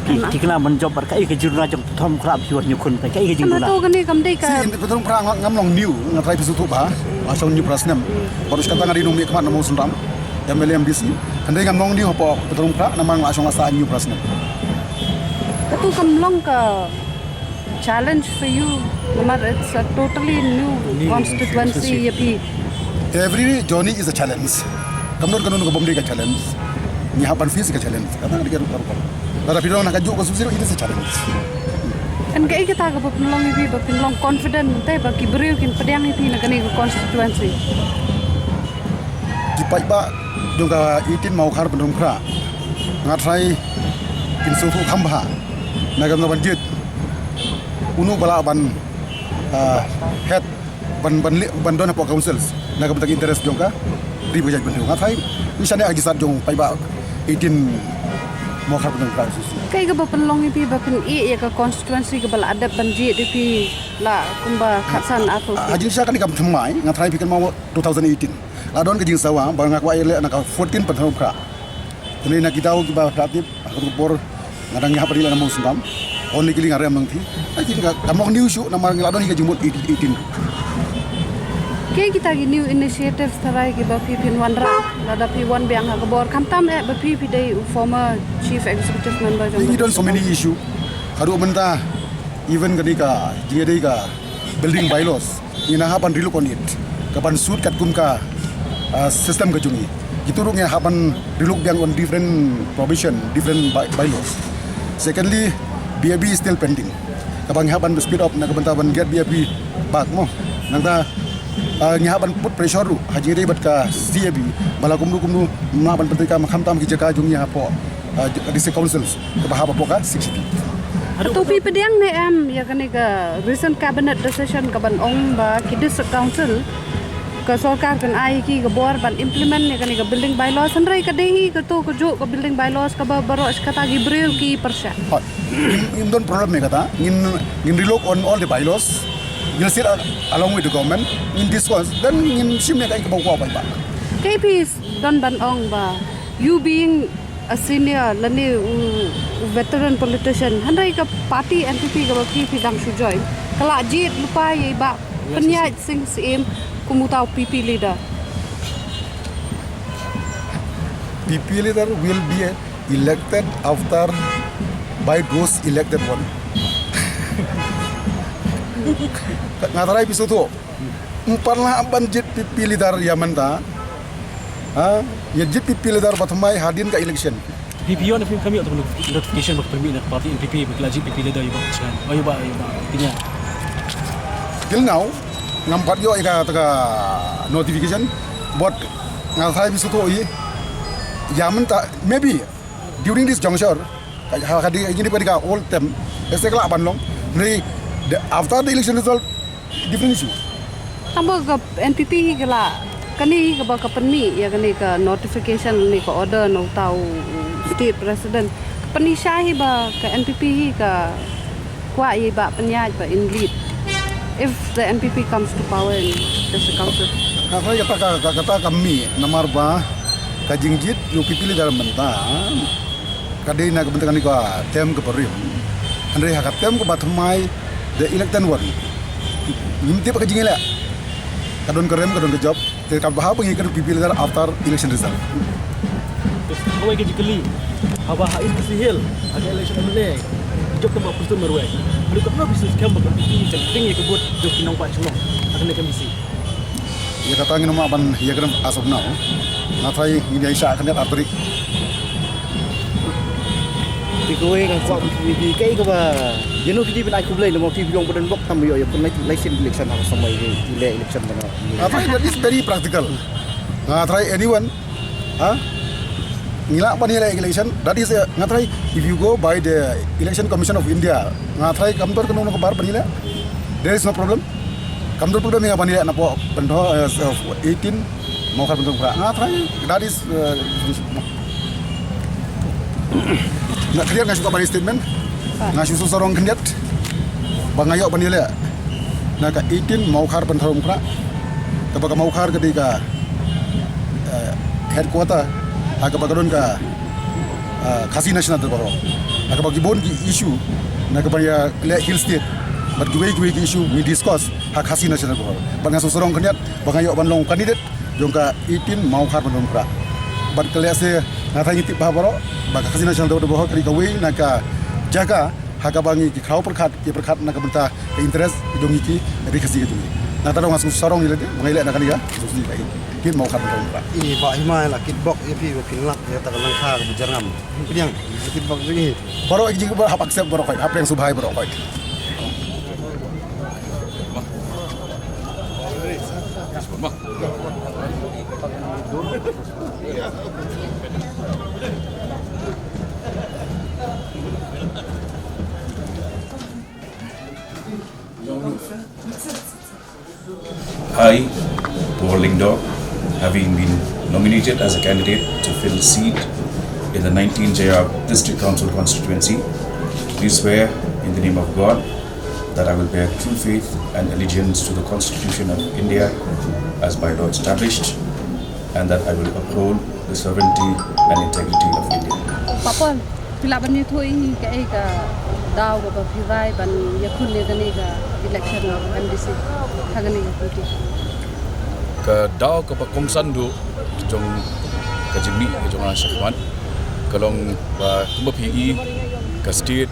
phi thikna ban jop bad kaei ka jingduna jong Pynthorumkhrah phi wan ïakhun, kaei ka jingduna? Kane kam dei ka. Si, Pynthorumkhrah ngam long new, nga try phi sngewthuh bha. Nga shong hynñiew phra snem. Bad shi katta nga dei nongmihkhmat na Mawsynram, M L A, M D C. Hynrei ngam long new hapoh Pynthorumkhrah namar nga la shong la sah hynñiew phra snem. Katu kam long ka challenge for you namar it's a totally new constituency ïa phi. Every journey is a challenge. Kam don kano kano ka bym dei ka challenge. Ngi hap ban face ka challenge. Kata ka dei ka rukom. Lada phi don ha kajuh ka constituency it is a challenge. Em, kaei kata kaba pynlong ïa phi ba phin long confident te ba ki briew kin pdiang ïa phi na kane ka constituency? Ki paidbah jong ka eighteen Mawkhar Pynthorumkhrah nga try kin sngewthuh kham bha na ka bynta ban jied uno uba lah ban, ah, head ban, ban leh, ban don hapoh councils na ka bynta ka interest jong ka ri bad ka jaitbynriew. Nga try ngi shaniah ha ki jingstad jong paidbah eighteen Mawkhar Pynthorumkhrah. Kaei kaba pynlong ïa phi ba phin ïeh ïa ka constituency kaba la dep ban jied ïa phi la kumba khatsan arphew? Ha jingshisha kane kam thymmai, nga try phi kynmaw two thousand eighteen. La don ka jingsawa ba nga kwah ïaleh na ka fourteen Pynthorumkhrah. Te na ki daw kiba phi la tip ha ka por nga dang ïahap ban ïaleh na Mawsynram. Hynrei kine ki liang nga rem nangta. Ai, kine ka kam long new shuh namar ngi la don hi ka jingmut eighteen, eighteen. Kaei kita ki new initiatives tharai kiba phi phin wanrah lada phi wan biang ha ka bor, khamtam eh ba phi phi dei u former chief executive member jong ka district council. Ngi don so many issue. Haduh mynta even kane ka jingïadei ka building bylaws ngi nang hap ban relook on it, ka ban suit katkum ka, ah, system ka jong ngi. Kito ruh ngi hap ban relook biang on different provision, different by-, bylaws. Secondly, B A B is still pending. Kaba ngi hap ban speed up na ka bynta ban get B A B back mo. Nangta, ah, ngi hap ban put pressure ruh ha jingïadei bad ka C A B ba la kumno kumno ngi hap ban pyntreikam khamtam ki jaka jong ngi hapoh, ah, district councils kaba hap hapoh ka six city. To phi pdiang ne em ïa kane ka recent cabinet decision ka ban ong ba ki district council ka sorkar kan ai ki ka bor ban implement ïa kane ka building bylaws, hynrei ka dei hi kato kajuh ka building bylaws kaba baroh shi katta ki briew ki pyrshah. Hooid. Ngim, ngim don problem ïa kata. Ngin, ngin relook on all the bylaws. We'll sit al-, along with the government. Ngin discuss. Then ngin shim ïa kaei kaba kwah paidbah. Kaei phi don ban ong ba, you being a senior lane u, u veteran politician, hynrei ka party N P P kaba phi phi dang shu join ka la jied lypa ïa i Bah Pynïaid Sing Syiem kum uta u P P leader. P P leader will be elected after by those elected one. Nga tharai phi sngewthuh. Ym pat lah ban jied P P leader ïa mynta. Ha? Ïa jied P P leader ba thymmai hadien ka election. P P ïoh ne phim kam ïoh notification ba ka pynmih na ka party N P P ba ki la jied P P leader ïa ba ka jingïaid. Ïa ba, ïa ba, ïa ba. Till now ngam pat ïoh ïa kata ka notification. But nga tharai phi sngewthuh ïa. Ïa mynta, maybe during this juncture, ka, ha, ka dei, ka dei ka old term, ese ka lah ban long. Hynrei, the, after the election result, different issue. Tang ba ka N P P hi ka la, kane hi kaba ka pynmih ïa kane ka notification ne ka order na uta u state president. Ka pynmih sha hi ba ka N P P hi ka kwah ïa ba pynïaid ba in lead if the N P P comes to power in the council. Nga tharai kata ka, ka, kata ka mih namar ba ka jingjied ïa u P P leader mynta ka dei na ka bynta kane ka term kaba rim. Hynrei ha ka term kaba thymmai the elected one, ngim tip ka jingïaleh. Ka don ka rem, ka don ka jop. Te kaba ha ba ngi ka P P leader after election result. Kawei ka jingkylli. Haba ha East Khasi Hills ha ka election M L A, jop tang ba Prestone Marwei. Haduh katno phi sngewsih ba ka P P kan tieng ïa ka vote jong ki nongbah shnong ha kane ka M D C? Ïa kata ngin ym lah ban ïakren as of now. Nga tharai ngin ïa shah khyndiat ar tarik. Te kawei nga kwah ban ïa phi kaei kaba, ïa no phi dei ban ai khublei, namar phi long ba don bok tam ïoh ïa phi lai, lai sien election ha ka samoi ïa election ba nga. Nga tharai that is very practical. Nga tharai anyone, ha? Ngi lah ban ïaleh election, that is, uh, nga tharai if you go by the Election Commission of India, nga tharai kam don kano kano ka bar ban ïaleh. There is no problem. Kam don problem ïa ban ïaleh napoh Pynthorumkhrah, uh, eighteen Mawkhar Pynthorumkhrah. Nga tharai that is, uh, nga clear, nga shu ban ïa statement. Nga shu sarong khyndiat ba nga ïoh ban ïaleh na ka eighteen Mawkhar Pynthorumkhrah. Kaba ka Mawkhar ka dei ka, eh, headquarter ha kaba ka don ka, eh, Khasi National Debate Hall. Ha kaba ki bun ki issue na kaba ïa leh Hill State bad kiwei kiwei ki issue ngi discuss ha Khasi National Debate Hall. Bad nga shu sarong khyndiat ba nga ïoh ban long candidate jong ka eighteen Mawkhar Pynthorumkhrah. Bad ka lehse nga tharai ngi tip bha baroh ba ka Khasi National Debate Hall ka dei kawei na ka jaka ha kaba ngi ki khraw pyrkhat, ki pyrkhat na ka bynta ka interest jong ngi ki ri Khasi ka jong ngi. Nangta ruh nga shu sarong ïa lade ba nga ïaleh na kane ka, shu sdie ka eighteen Mawkhar Pynthorumkhrah. I Bah Hima la kitbok ïa phi ba phin lap ïa kata ka lyngkha kaba jyrngam. Pdiang, la kitbok jong ngi. Baroh ki jingkitbok hap accept baroh khoit, hap pdiang sngewbha baroh khoit. I, Paul Lyngdoh, having been nominated as a candidate to fill seat in the nineteen Jaiaw District Council constituency, do swear in the name of God that I will bear true faith and allegiance to the Constitution of India as by law established, and that I will uphold the sovereignty and integrity of India. Papa, phi lah ban ïathuh ïa ngi kaei ka daw kaba phi rai ban ïakhun ïa kane ka election of M D C ha kane ka party? Ka daw kaba kongsan duh jong ka jingmih ka jong nga shakhmat ka long ba kumba phi i, ka state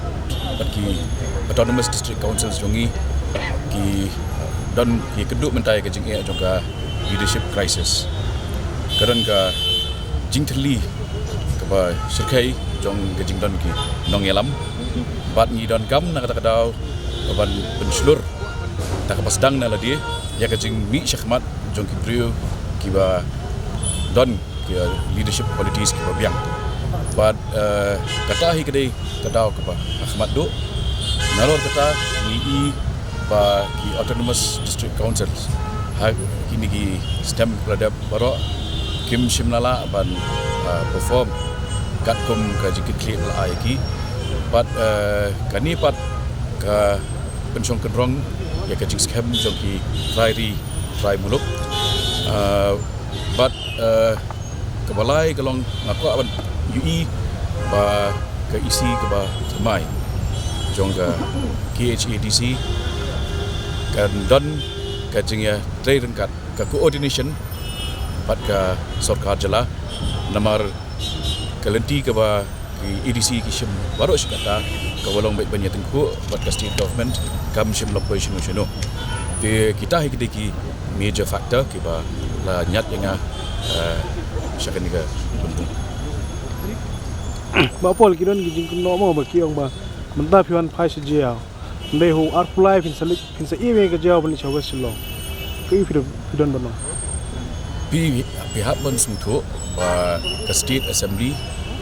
bad ki autonomous district councils jong ngi ki don, ki kynduh mynta ïa ka jingeh jong ka leadership crisis. Ka don ka jingthylli kaba shyrkhei jong ka jingdon ki nongïalam. Bad ngi donkam na kata ka daw ban pynshlur da kaba sdang na lade ïa ka jingmih shakhmat jong ki briew kiba don ki leadership qualities kiba biang. Bad, eh, kata hi ka dei ka daw kaba ha khmat duh. Nalor kata ngi i ba ki autonomous district councils ha kine ki snem ba la dep baroh kim shym la lah ban, eh, perform katkum ka jingkitkhlieh ba la ai ïa ki. Bad, eh, kane pat ka pynshong kynrong ïa ka jingskhem jong ki trai ri trai muluk. Eh, bad, eh, kaba lai ka long nga kwah ban ïohi ba ka E C kaba thymmai jong ka K H A D C kan don ka jingïatrei ryngkat, ka coordination bad ka sorkar jylla, namar ka lynti kaba Ki A D C ki shim baroh shi katta, ka ba long beit ban ïatyngkhuh bad ka state government kam shim lap poi shano shano. Te kita hi ki dei ki major factor kiba la ñiad ïa nga, eh, sha kane ka lympung. Bah Paul, ki don ki jingkynnoh mo ba ki ong ba mynta phi wan phai sha jail. Hynrei hooid arphew lai phin sa leit, phin sa ïa ka jail ban leit sha West Shillong. Kaei phi don, phi don ban ong? Phi, phi hap ban sngewthuh ba ka State Assembly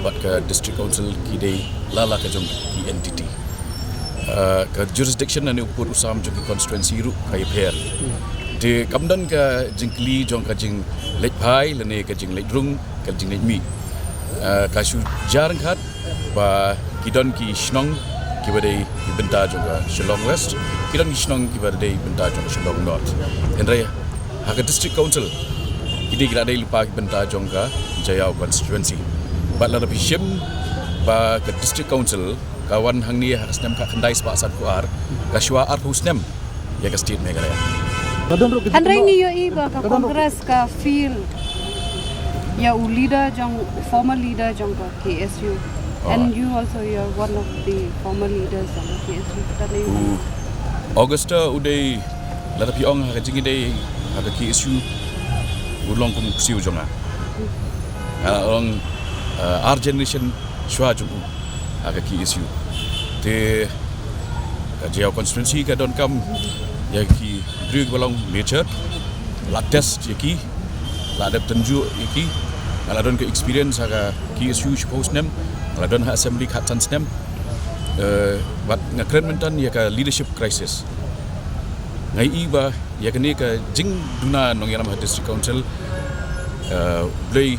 bad ka District Council ki dei la la ka jong ki entity. Ah, ka jurisdiction lane u pud u sam jong ki constituency ruh ka ïapher. Te kam don ka jingkylli jong ka jingleit phai lane ka jingleit rung, ka jingleit mih. Ah, ka shu jia ryngkat ba ki don ki shnong kiba dei ki bynta jong ka Shillong West, ki don ki shnong kiba dei bynta jong ka Shillong North. Hynrei ha ka District Council ki dei, ki la dei lypa ki bynta jong ka Jaïaw constituency. Bad lada phi shim ba ka District Council ka wan hangne ha ka snem khatkhyndai spah sanphew ar, ka shuwa arphew snem ïa ka state Meghalaya. Hynrei ngi ïohi ba ka Congress ka fail ïa u leader jong, former leader jong ka K S U. Oh. And you also, you're one of the former leaders jong ka K S U. Ka dei u Augusta u dei, lada phi ong ha ka jingïadei ha ka K S U, u long kum u ksiew jong nga. Nga ong, uh, ar generation shuwa jong u ha ka K S U. Te ka Jaïaw constituency ka donkam ïa ki briew kiba long mature, la test ïa ki, la dep tynjuh ïa ki. Nga la don ka experience ha ka K S U shiphew snem, nga la don ha assembly khatsan snem. Eh, bad nga kren mynta ïa ka leadership crisis. Nga ïohi ba ïa kane ka jingduna nongïalam ha District Council, eh, U Blei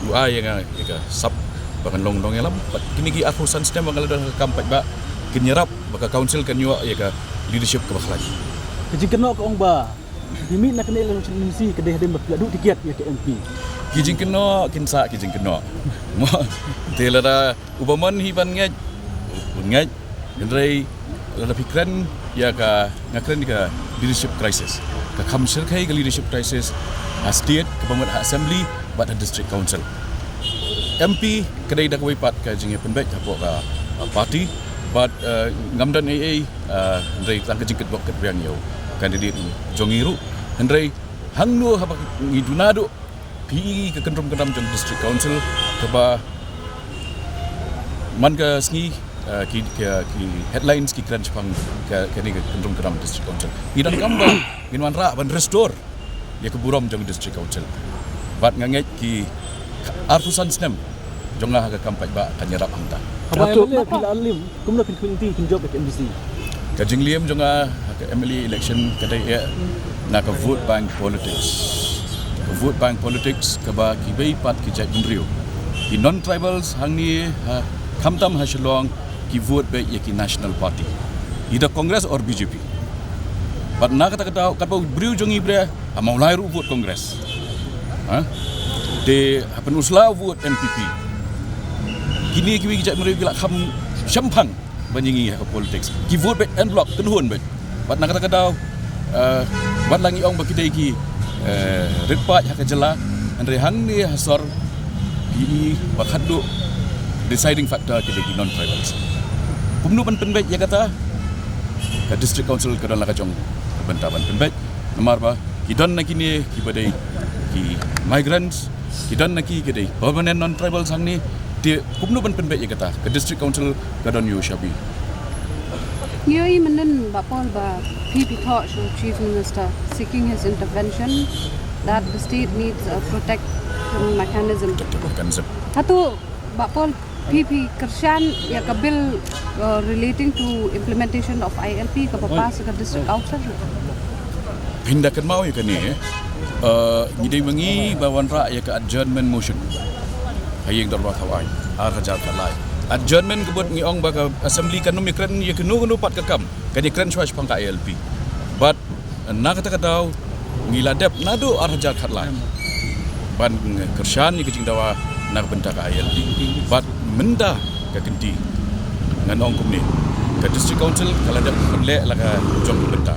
u ai ïa nga ïa ka sap ba ngan long nongïalam. Bad kine ki arphew san snem ba nga la don ha ka kam paidbah kin ïarap ba ka council kan ïoh ïa ka leadership kaba khlaiñ. Ka jingkynnoh ka ong ba phi mih na kane ka election M C ka dei hadien ba phi la duh tiket ïa ka M P. Ki jingkynnoh kin sah ki jingkynnoh. Mo, te lada uba mon hi ban ngeit, u ngeit. Hynrei lada phi kren ïa ka, nga kren ïa ka leadership crisis. Ka kham shyrkhei ka leadership crisis ha state, kaba mut ha assembly bad ha district council. M P ka dei da kawei pat ka jingïapynbeit hapoh ka, uh, party. Bad, uh, ngam don ei ei, uh, hynrei tang ka jingkitbok kitbiang ïa u candidate jong ngi ruh. Hynrei hangno haba ngi duna duh phi i ka kyndrum kyndam jong district council, kaba man ka sngi, uh, ki, ki, ki headlines ki kren shaphang ka, kane ka kyndrum kyndam district council. Ngi donkam ba ngin wanrah ban restore ïa ka burom jong district council. Bad nga ngeit ki arphew san snem jong nga ha ka kam paidbah kan ïarap hangta. Haba M L A phi la lim, kumno phin khmih lynti phin jop ïa ka M D C? Ka jingliem jong nga ha ka M L A election ka dei eh na ka vote bank politics. Ka vote bank politics kaba kiwei pat ki jaitbynriew, ki non-tribals hangne ha, khamtam ha Shillong, ki vote beit ïa ki national party, either Congress or B J P. Bad na kata ka daw katba u briew jong ngi briew ha Mawlai ruh u vote Congress. Ha? Te ha Pynursla u vote N P P. Kine kiwei ki jaitbynriew ki la kham shemphang ban ïa ngi ha ka politics. Ki vote beit en bloc, kynhun beit. Bad na kata ka daw, eh, bad la ngi ong ba ki dei ki, eh, rit paid ha ka jylla, hynrei hangne ha sor phi i ba khatduh deciding factor ki dei ki non-tribals. Kumno ban pynbeit ïa kata? Ka district council ka don la ka jong ka bynta ban pynbeit. Namar ba ki don na kine kiba dei ki migrants, ki don na ki ki dei permanent non-tribals hangne. Te kumno ban pynbeit ïa kata? Ka district council ka don ïa u shabi. Ngi ïohi mynnin Bah Paul ba phi phi thoh sha u Chief Minister seeking his intervention, that the state needs a protection mechanism. Protection mechanism. Hato Bah Paul, phi phi kyrshan ïa ka bill, uh, relating to implementation of I L P kaba pass ka district council? Phin da kynmaw ïa kane, eh, ngi dei ma ngi ba wanrah ïa ka adjournment motion ha ïing dorbar thaw aiñ ar hajar khatlai. Adjournment ka mut ngi ong ba ka assembly kan ym ïakren ïa kano kano pat ka kam, kan ïakren shuwa shaphang ka I L P. Bad na kata ka daw ngi la dep naduh ar hajar khatlai ban kyrshan ïa ka jingdawa na ka bynta ka I L P. Bad mynta ka kynti ngan ong kumne, ka district council ka la dep pynleh la ka jong ka bynta.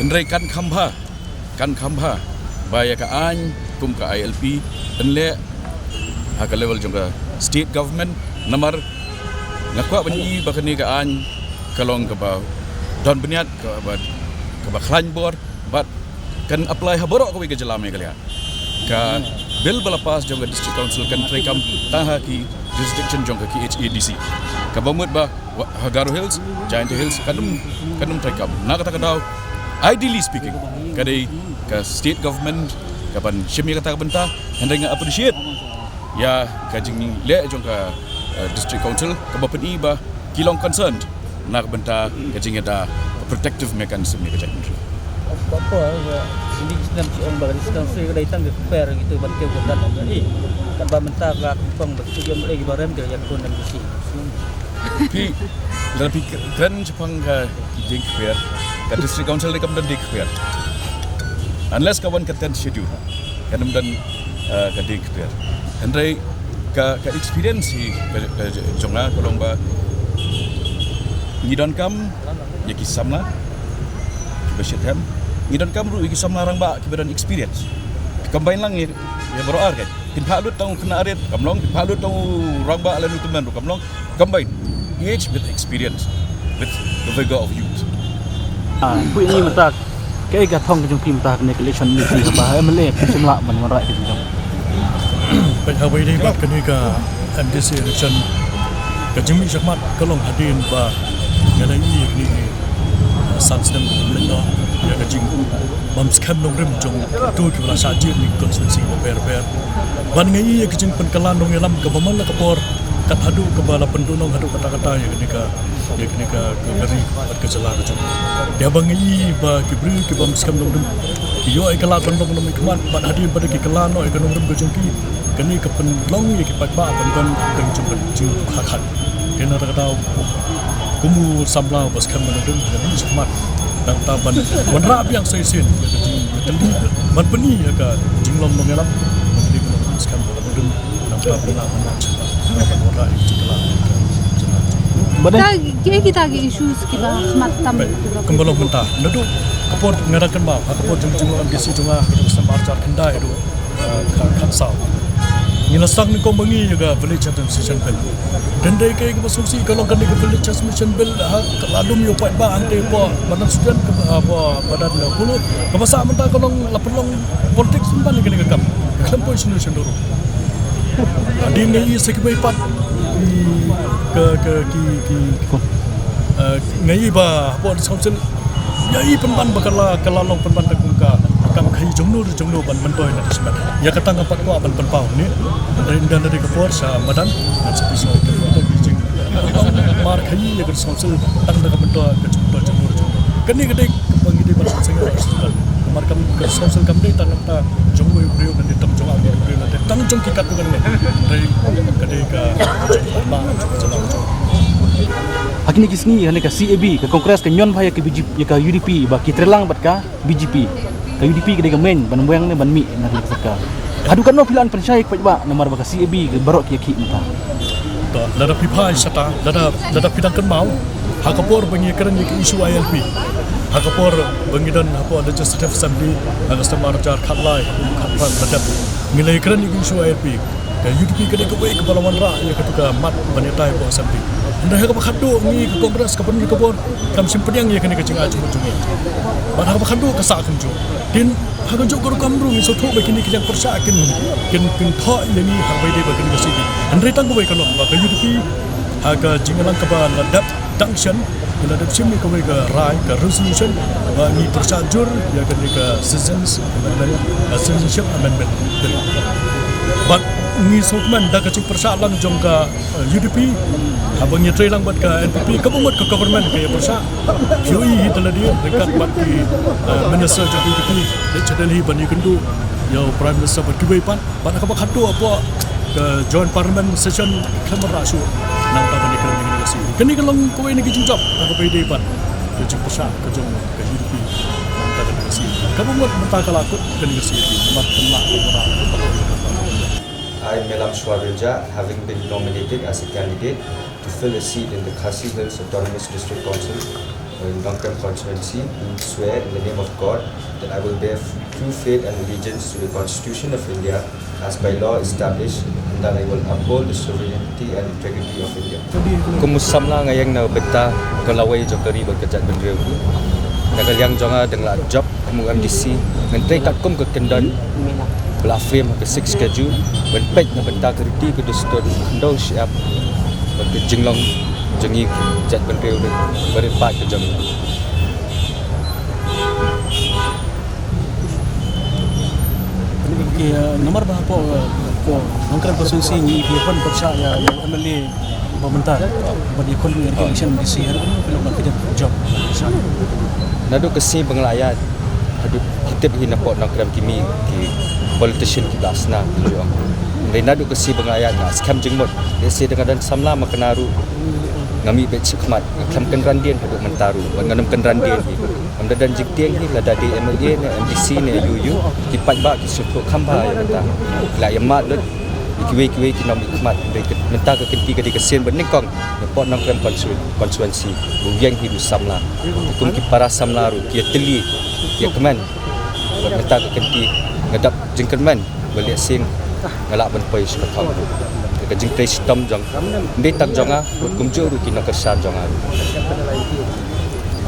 Hynrei kan kham bha, kan kham bha ba ïa ka aiñ kum ka I L P pynleh ha ka level jong ka state government, namar nga kwah ban ïohi ba kane ka aiñ ka long kaba don bniat, kaba, kaba khlaiñ bor, bad kan apply ha baroh kawei ka jylla Meghalaya. Ka bill ba la pass jong ka District Council kan treikam tang ha ki jurisdiction jong ka K H A D C. Kaba mut ba wa-, ha Garo Hills, Jaintia Hills, kan ym, kan ym treikam. Na kata ka daw, ideally speaking, ka dei ka state government kaban shim ïa kata ka bynta, hynrei nga appreciate ïa ka jingleh jong ka, eh, District Council kaba pyni ba ki long concerned na ka bynta ka jingïada, protective mechanism ïa ka jaitbynriew. Ba por, eh, ini kita mesti ong ba kita mesti ka dei tang ka kper gitu ban kiew ka kat eh. Kat ba mynta ka kongkong ba kita ïa mlei ba rem ka ïa kun dan bisi. Phi, lada phi kren shaphang ka dieng kper, ka District Council dei kam don dieng kper. Unless ka wan ka tenth schedule, kan ym don, eh, ka dieng kper. Hynrei ka, ka experience hi ka, ka jong nga ka long ba ngi donkam ïa ki samla kiba shitrhem, ngi donkam ruh ïa ki samla rangbah kiba don experience. Combine lang ïa, ïa baroh ar, kan. Phin phah lut tang u khynnah rit kam long, phin phah lut tang u rangbah lane u tymmen ruh kam long. Combine, each with experience, with the vigor of youth. Ah, phi ïa ngi mynta, kaei ka thong ka jong phi mynta kane ka election, phi haba M L A phi shym lah ban wanrah ka jingjop. Peit haba ïadei bad kane ka M D C election, ka jingmih shakhmat ka long hadien ba nga la ïohi ïa kine ki, ah, san snem, ïa ka jingbymskhem nongrim jong kito kiba la shah jied na ki constituency kiba bun bun. Ban nga ïohi ïa ka jingpynkylla nongïalam kaba man la ka por, kat haduh kaba la pynduhnong haduh katta katta ïa kane ka, ïa kane ka, ka, ka ri bad ka jylla ka jong ngi. Te haba nga ïohi ba ki briew kiba bymskhem nongrim ki ïoh ïa ka lad ban long nongmihkhmat, bad hadien ba ki kylla noh ïa ka nongrim ka jong ki, kane ka pynlong ïa ki paidbah ban don ka jingpynjah jingpynkhakhan. Te na kata ka daw, kum u samla uba skhem nongrim, nga mih shakhmat nangta ban wanrah biang sa shisien ïa ka jingïatylli ban pyni ïa ka jinglong nongïalam. Nongrim, nongrim, skhem nongrim. Nangta ban lah ban lah shakhmat ban wanrah ïa ka jingkylla. Ba dei. Kita, kita ki issues kiba khmat tam. Kumba long mynta, naduh ka por nga dang kynmaw, ha ka por jong, jong M D C jong nga, ha ka por snem arhajar khyndai haduh, eh, kha-, khatsaw. Ngi la sdang nyngkong ba ngi ïa ka Village Administration Bill. Hynrei kaei kaba sngewsih ka long kane ka Village Administration Bill, ha, ka la lum ïa u paidbah hangtei hapoh madan Suidan, ka, hapoh madan, eh, Polo. Kaba sah mynta ka long la pynlong politics mynta ïa kane ka kam. Ka khlem poi shano shano ruh. Hadien nga ïohi sa kiwei pat, ki, ka, ka, ki, ki, eh, nga ïohi ba hapoh District Council, nga ïohi pynban ba ka la, ka la long pynban da kum ka kam khaïi jongno jongno ban myntoi na ka shimet. Ïa kata nga pat kwah ban pynpaw ne. Hynrei ynda la dei ka por sha madan, ngan sa pynshai ka jing. Mar khaïi ïa ka District Council tang da ka myntoi, ka jingmyntoi jongno jongno. Kane ka dei kaba ngi dei ban sngewsih. Namar kam, ka District Council kam dei tang namar jong uwei u briew, ne tang jong arngut u briew, ne tang jong ki katto katne. Dei, ka dei ka jong ka jylla. Ha kine ki sngi, ha kane ka C A B, ka Congress ka ñion bha ïa ka B J P, ïa ka U D P, ba ki trei lang bad ka B J P. Ka U D P ka dei ka main ban weng ne ban mih na ka sorkar. Haduh katno phi la pynshai ïa ki paidbah namar ba ka C A B ka baroh ki ïakhih mynta. To, lada phi phai shata, lada, lada phi dang kynmaw, ha ka por ba ngi kren ïa ka issue I L P, ha ka por ba ngi don hapoh Legislative Assembly, ha ka snem arhajar khatlai, khatphra, la dep, ngi la ïakren ïa ka issue I L P. Ka U D P ka dei kawei kaba la wanrah ïa katu ka mat ban ïatai hapoh Assembly. Hynrei ha kaba khatduh ngi ka Congress ka pynmih ka bor, kam shym pdiang ïa kane ka jingai jingmut jong ngi. Bad ha kaba khatduh ka sah kumjuh. Tin, ha kajuh ka rukom ruh ngi sngewthuh ba kine ki jingpyrshah kin, kin, kin thoh ïa ngi ha kaba ïadei bad kane ka C A B. Hynrei tang kawei ka long ba ka U D P ha ka jingïalang kaba la dep dang shen, ngi la dep shim ïa kawei ka rai, ka resolution, ba ngi pyrshah jur ïa kane ka Citizens Amendment, uh, Citizenship Amendment Bill. Bad ngi sngewkmen da ka jingpyrshah lang jong ka, uh, U D P, haba ngi trei lang bad ka N P P, kaba mut ka government ka ïa pyrshah. Phi ïohi hi te lade, ryngkat bad ki, uh, minister jong ka U D P, leit sha Delhi ban ïakynduh ïa u Prime Minister bad kiwei pat. Bad ha kaba khatduh hapoh ka Joint Parliament Session khlem wanrah shuh nangta ban ïakren ïa kane ka C A B. Kane ka long kawei na ki jingjop ha kaba ïadei bad ka jingpyrshah ka jong ka U D P nangta kane ka C A B. Kaba mut mynta ka la kut kane ka C A B namar kam lah ban wanrah. I, Melam Shwa Rilja, having been nominated as a candidate to fill a seat in the Khasi Hills Autonomous District Council in Nongkrem constituency, do swear in the name of God that I will bear f-, true faith and allegiance to the Constitution of India as by law established, and That I will uphold the sovereignty and integrity of India. Kum u samla nga ïeng na bynta ka lawei jong ka ri bad ka jaitbynriew. Na ka liang jong nga dang la jop kum u M D C, ngan trei katkum ka kyndon ba la frame ha ka six Schedule, ban peit na bynta ka riti ka dustur, ka khyndew shyiap bad ka jinglong jong ngi jaitbynriew ba rit paid ka jong ngi. Okay, uh, namar ba hapoh, uh, hapoh Nongkrem constituency ngi ïa pynpyrshah ïa, ïa M L A ba mynta. Ba ïa khun ïa election M D C, haduh kano phi long confident jop? Naduh ka sngi ba nga la ïaid haduh, ki tip hi napoh Nongkrem ki mih ki politician kiba la sna, ki ju ong. Hynrei naduh ka sngi ba nga la ïaid nga skhem jingmut. Lehse da nga don samla ma kane ruh nga mih beit shakhmat. Nga khlem kynran dien haduh mynta ruh bad ngam kynran dien hi. Ngam da don jingtieng hi lada dei M L A ne M D C ne U U, ki paidbah ki sngewthuh kham bha ïa kata. Ki la ïa mad lut ïa kiwei kiwei ki nongmihkhmat. Hynrei mynta ka kynti ka dei ka sien ba nyngkong napoh Nongkrem constitu-, constituency ba u ïeng hi u samla. Kum ki para samla ruh ki ïatylli, ki ïakmen bad mynta ka kynti nga dap jingkyrmen ba lehse nga lah ban poi sha ka thong. Ka jingtrei shitom jong, ym dei tang jong nga, bad kumjuh ruh ki nongkyrshan jong nga.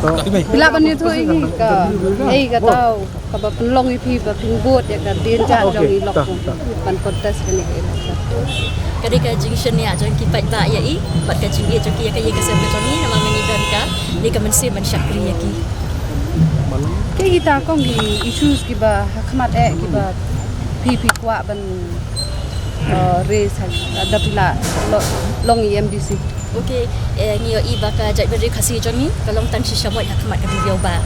Phi lah ban ïathuh ïa ngi ka, ei, kata kaba pynlong ïa phi ba phin bud ïa ka dien jaiñ jong i lok ban contest kane ka election? Ka dei ka jingshaniah jong ki paidbah ïa i bad ka jingïeit jong ki ïa ka ïing ka sem ka jong i, namar ngi don kane ka mynsiem ban shakri ïa ki. Kaei kita kong ki issues kiba ha khmat eh kiba phi, phi kwah ban, uh, raise ha, uh, da phi la lo-, long i M D C? Okay, eh, ngi ïohi ba ka jaitbynriew Khasi jong ngi ka long tang shisha moit ha khmat ka duriaw ba.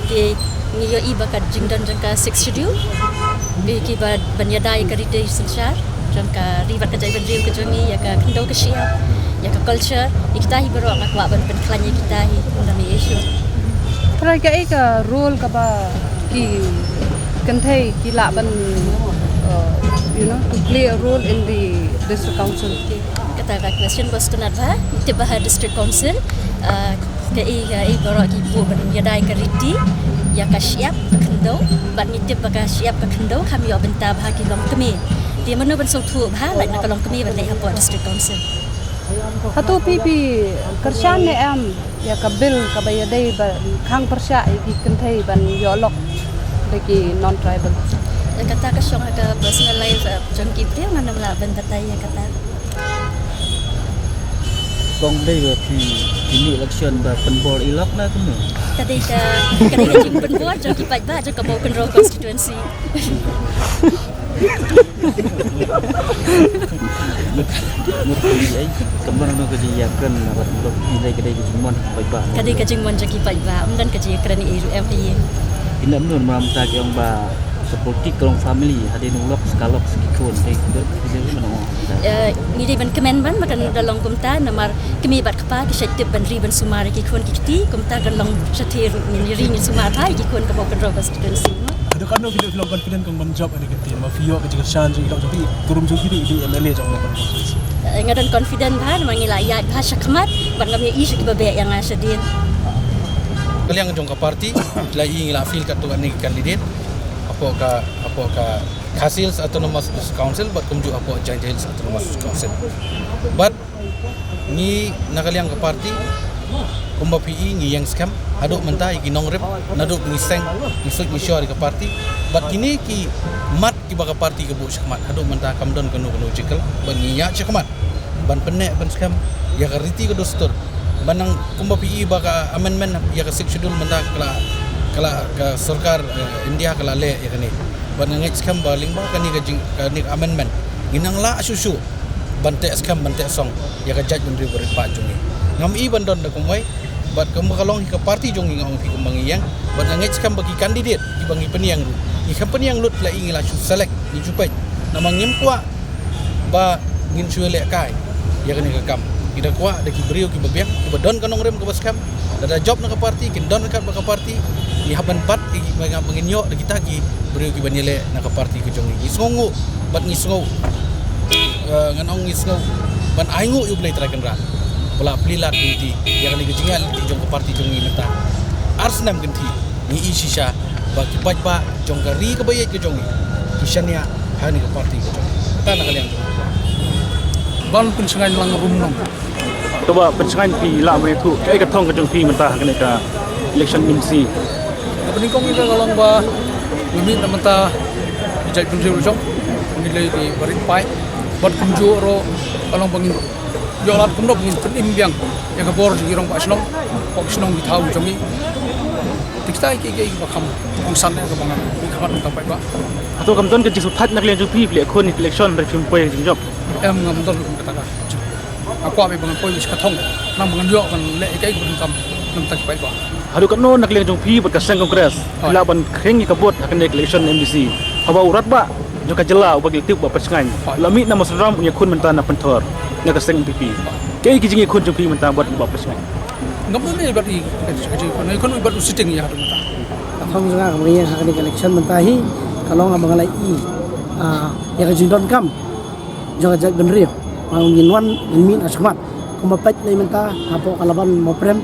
Te ngi ïohi ba ka jingdon jong ka Sixth Schedule, ki, kiba ban ïada ïa ka riti synshar jong ka ri bad ka jaitbynriew ka jong ngi, ïa ka khyndew ka shyiap, ïa ka culture, ïa kita hi baroh nga kwah ban pynkhlaiñ ïa kita hi kum da me issue. Trai kaei ka role kaba ki kynthei ki lah ban, uh, you know, to play a role in the district council? Kata ka question ba sngewtynnat bha. Tip ba ha district council, uh, kaei kaei baroh ki buh ban ïada ïa ka riti, ïa ka shyiap ka khyndew, bad ngi tip ba ka shyiap ka khyndew kam ïoh bynta bha ki longkmie. Te mano ban sngewthuh bha lait na ka longkmie ban leit hapoh district council? Hato phi phi kyrshan ne em ïa ka bill kaba ïadei ba khang pyrshah ïa ki kynthei ban ïoh lok da ki non-tribal? Ïa kata ka shong ha ka personal life, eh, jong ki briew, ngam lah ban batai ïa kata. Kong dei ba phi, phi mih election ba pynbor i lok na kumno? Ka dei ka, ka dei ka jingpynbor jong ki paidbah jong ka Mawkynrew constituency. Mut, mut, mut, ai, kamar no ka jingïakren na bad mut, i dei ka dei ka jingmon paidbah. Ka dei ka jingmon jong ki paidbah, ym don ka jingïakren ei ruh em ei. Ina mut, mynta ki ong ba ka politik ka long family, hadien u lok, ka lok, ki khun, dei, dei, dei, dei, mano. Eh, ngi dei ban kmen ban, ba kan da long kumta, namar kmie bad kpa ki shait tip ban ri ban sumar ïa ki khun ki kti, kumta kan long shathie ruh ngin ri ngin sumar bha ïa ki khun ka Mawkynrew constituency. Haduh katno phi dei phi long confident kong ban jop ha kane ka kynti, namar phi ïoh ka jingkyrshan jong i lok jong phi, i kurum jong phi ruh i dei M L A jong Mawkynrew constituency? Eh, nga don confident bha namar ngi la ïaid bha shakhmat bad ngam ïohi sha kiba beh ïa nga shadien. Ka liang jong ka party, la i ngi la field katto katne ki candidate hapoh ka, hapoh ka Khasi Hills Autonomous District Council bad kumjuh hapoh Jaintia Hills Autonomous District Council. Bad ngi na ka liang ka party, kumba phi i ngi ïeng skhem haduh mynta ïa ki nongrim, naduh ngi seng, ngi suit ngi shor ïa ka party. Bad kine ki mat kiba ka party ka buh shakhmat, haduh mynta kam don kano kano jingkylla, bad ngi ïaid shakhmat ban pynneh ban skhem ïa ka riti ka dustur. Ban nang kumba phi i ba ka amendment ïa ka Sixth Schedule mynta ka la, ka la ka sorkar, eh, India ka la leh ïa kane. Bad nga ngeit skhem ba lyngba kane ka jing, kane ka amendment ngin nang lah shuh shuh ban teh skhem, ban teh song ïa ka jaitbynriew ba rit paid jong ngi. Ngam i ban don da kumwei, bad kumba ka long hi ka party jong ngi, nga ong phi, kumba ngi ïeng, bad nga ngeit skhem ba ki candidate kiba ngi pynïeng ruh, ngi khlem pynïeng lut la i ngi la shu select, ngi shu peit. Namar ngim kwah ba ngin shu lehkai ïa kane ka kam. Ngi da kwah da ki briew kiba biang, kiba don ka nongrim kaba skhem. Lada jop na ka party, kin don ryngkat bad ka party. Ngi hap ban bat ïa ki, ba ngin ïoh da kita ki briew kiban ïaleh na ka party ka jong ngi. Ngi sngewnguh bad ngi sngew, eh, ngan ong ngi sngew ban ainguh ïa U Blei Trai Kynrad ba la plie lad ïa lade ïa kane ka jingïaid lynti jong ka party jong ngi mynta. Ar snem kynthih ngi i shisha ba ki paidbah jong ka ri kaba ïeit ka jong ngi ki shaniah ha kane ka party ka jong ngi. Kata na ka liang jong ngi. Ban pynshngaiñ lang rum nong. To ba pynshngaiñ phi lah ban ïathuh kaei ka thong ka jong phi mynta ha kane ka election M C. Ka pynïngkong ïa ka long ba ngi mih na mynta ka jaitbynriew jong ngi lei ki barit paid. Bad kumjuh ruh ka long ba ngin ïoh lad kumno ba ngin pynim biang ïa ka bor jong ki rangbah shnong, pok shnong ki thaw jong ngi. Te kita ki ki ba kham kongsan ïa ka ba ngan khmat mynta paid ba. Hato kam don ka jingsngewthuh na ka liang jong phi, phi leh khun election hynrei phim poi jingjop? Em, ngam don kata ka. Nga kwah ba ngan poi sha ka thong, nang ba ngan ïoh ban leh ïa kaei kaba donkam na bynta ki paidbah. Haduh katno na ka liang jong phi bad ka seng Congress, phi lah ban khring ïa ka vote ha kane ka election M D C? Haba u Rangbah jong ka jylla uba ngi la tip ba pynshngaiñ, la mih na Mawsynram, u ïakhun mynta na Pynthor na ka seng N P P. Kaei ki jingïakhun jong phi mynta bad ba pynshngaiñ? Ngam don ei bad i, ka jingïakhun, ïakhun bad u sitting ïa haduh mynta. Ka thong jong nga kaba ngi ïeng ha kane ka election mynta hi ka long ba nga la i, ah, ïa ka jingdonkam jong ka jaitbynriew. Ba ngin wan ngin mih na shakhmat. Kumba peit lei mynta hapoh ka Laban Mawprem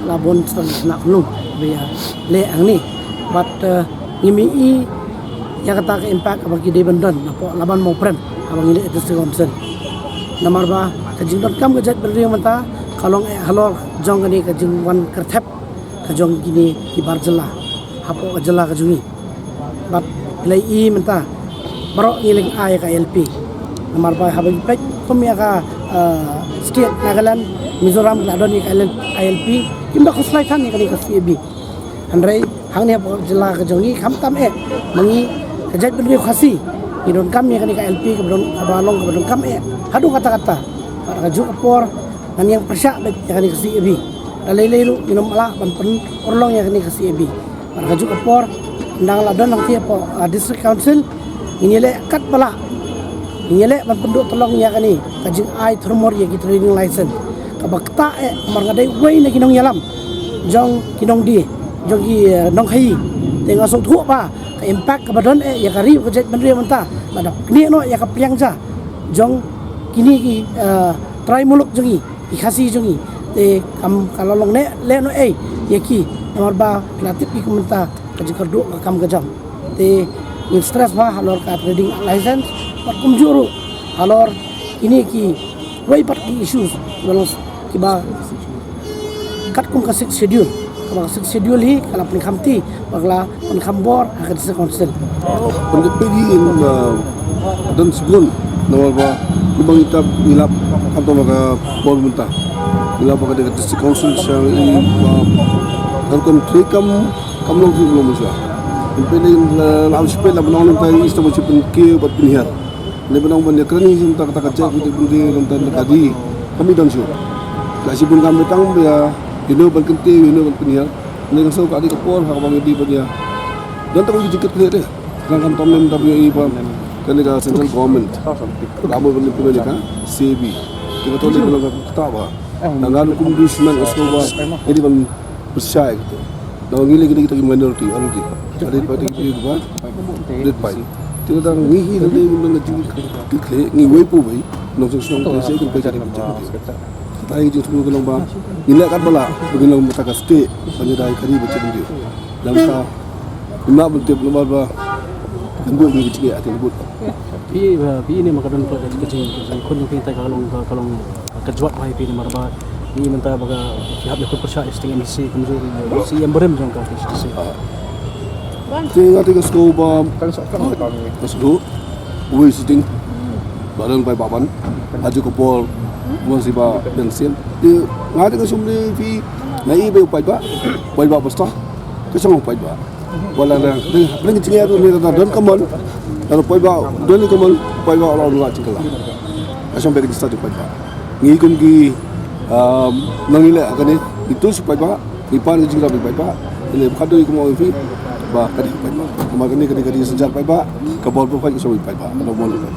la bun sdang sna khunlung ba ïa leh hangne. Bad, eh, ngim i ïa kata ka impact kaba ki dei ban don hapoh Laban Mawprem haba ngi leh district council. Namar ba ka jingdonkam ka jaitbynriew mynta ka long eh halor jong kane ka jingwan kyrthep ka jong kine ki bar jylla hapoh ka jylla ka jong ngi. Bad phi la i mynta baroh ngi lyngngoh ïa ka I L P. Namar ba haba ngi peit kum ïa ka, eh, state Nagaland, Mizoram ki la don ïa ka I L P, kim da khuslai than ïa kane ka C A B. Hynrei hangne hapoh jylla ka jong ngi khamtam eh ma ngi ka jaitbynriew Khasi ngi donkam ïa kane ka I L P kaba don, kaba long kaba donkam eh haduh katta katta. Bad ka juh ka por ngan ïeng pyrshah beit ïa kane ka C A B. Da lei lei ruh ngin ym lah ban pynurlong ïa kane ka C A B. Bad ka juh ka por, ynda la don hangtei hapoh, ah, District Council, ngin ïaleh katba lah. Ngin ïaleh ban pynduh tyllong ïa kane ka jingai thurmur ïa ki trading license. Kaba ktah eh namar nga dei uwei na ki nongïalam jong ki nongdie, jong ki, eh, nongkhaii. Te nga sngewthuh ba ka impact kaba don eh ïa ka ri ka jaitbynriew mynta, lada pynïaid noh ïa ka pliang ja jong kine ki, eh, trai muluk jong ngi, ki Khasi jong ngi. Te kam ka la long ne leh noh ei ïa ki, namar ba la tip ïa ki mynta ka jingkyrduh ka kam ka jam. Te ngin stress bha halor ka trading license bad kumjuh ruh halor kine kiwei pat ki issues kiba long kiba katkum ka Sixth Schedule. Kaba ka Sixth Schedule hi ka la pynkham ti bad ka la pynkham bor ha ka District Council. Pynjah phi in, uh, don sbun namar ba ngi ba ngi tap ngi lap khamtam ka bor mynta. Ngi lap ka District Council sha ngi ba ka rukom trei kam kam long trei long mynta. Pynjah phi in, uh, la am spel la ba nong mynta ngi sta ba chi pynkiew bad pynhiar. Lei ba nong ban ïakren hi mynta kata ka jait bynriew mynta ka ri kam i don shuh. La shibun kam tang ba ïa ïano ban kyntiew ïano ban pynïar. Lei ka shu ka dei ka por ha kaba ngi dei ban ïa don tang ki jingkit khlieh te. Khlem kam tam lem da ïa i ba kane ka central government la mo ban implement ka C A B. Te ka to lei ba long ka kata ba. Nang ngan kum du smen ka shu ba ngi dei ban pyrshah ïa kito. Nang ngi lei kita ki minority, minority. Ada pada kita ba red pai. Te da ngi hi lei ngi nang jing ki kle ngi wei pu wei. Nong song song te se kum pe jadi macam tu. Kata ngi jing semua kena ba ngi leh kat ba lah, ba ngi long mata ka state, ba ngi dei kari ba chem dia. Dalam ka ngi nak ban tip namar ba ngi buat ngi jing ati ngi buat. Phi, phi ne ma ka don ka jing, ka jing khun jong phi te ka long, ka long ka jwat ba phi namar ba ngi mynta ba ka phi hap ïa khun pyrshah ïa sting M D C kumjuh C M barim jong ka K H A D C. Te nga te ka sngewbha ka sngewbha uwei sitting ba dang bai ba ban ha ju ka por mon si ba dang sien. Te nga te ka sum ni phi nga i ba u paidbah, paidbah pasta ka sngewbha paidbah. Wala na ring ring jingeh tu ni ta don ka mon. Ta poi ba don ka mon, poi ba la la jingkala. Ka shong bek jista jing poi ba. Ngi kum ki, um, nang ni le ka ni itu si poi ba. Ngi pan ka jingra poi ba. Ni ka doi kum poi ba ka di poi ba. Kuma ka ni ka di ka di sejar poi ba. Ka bor poi ka shong poi ba. Ka mon poi ba.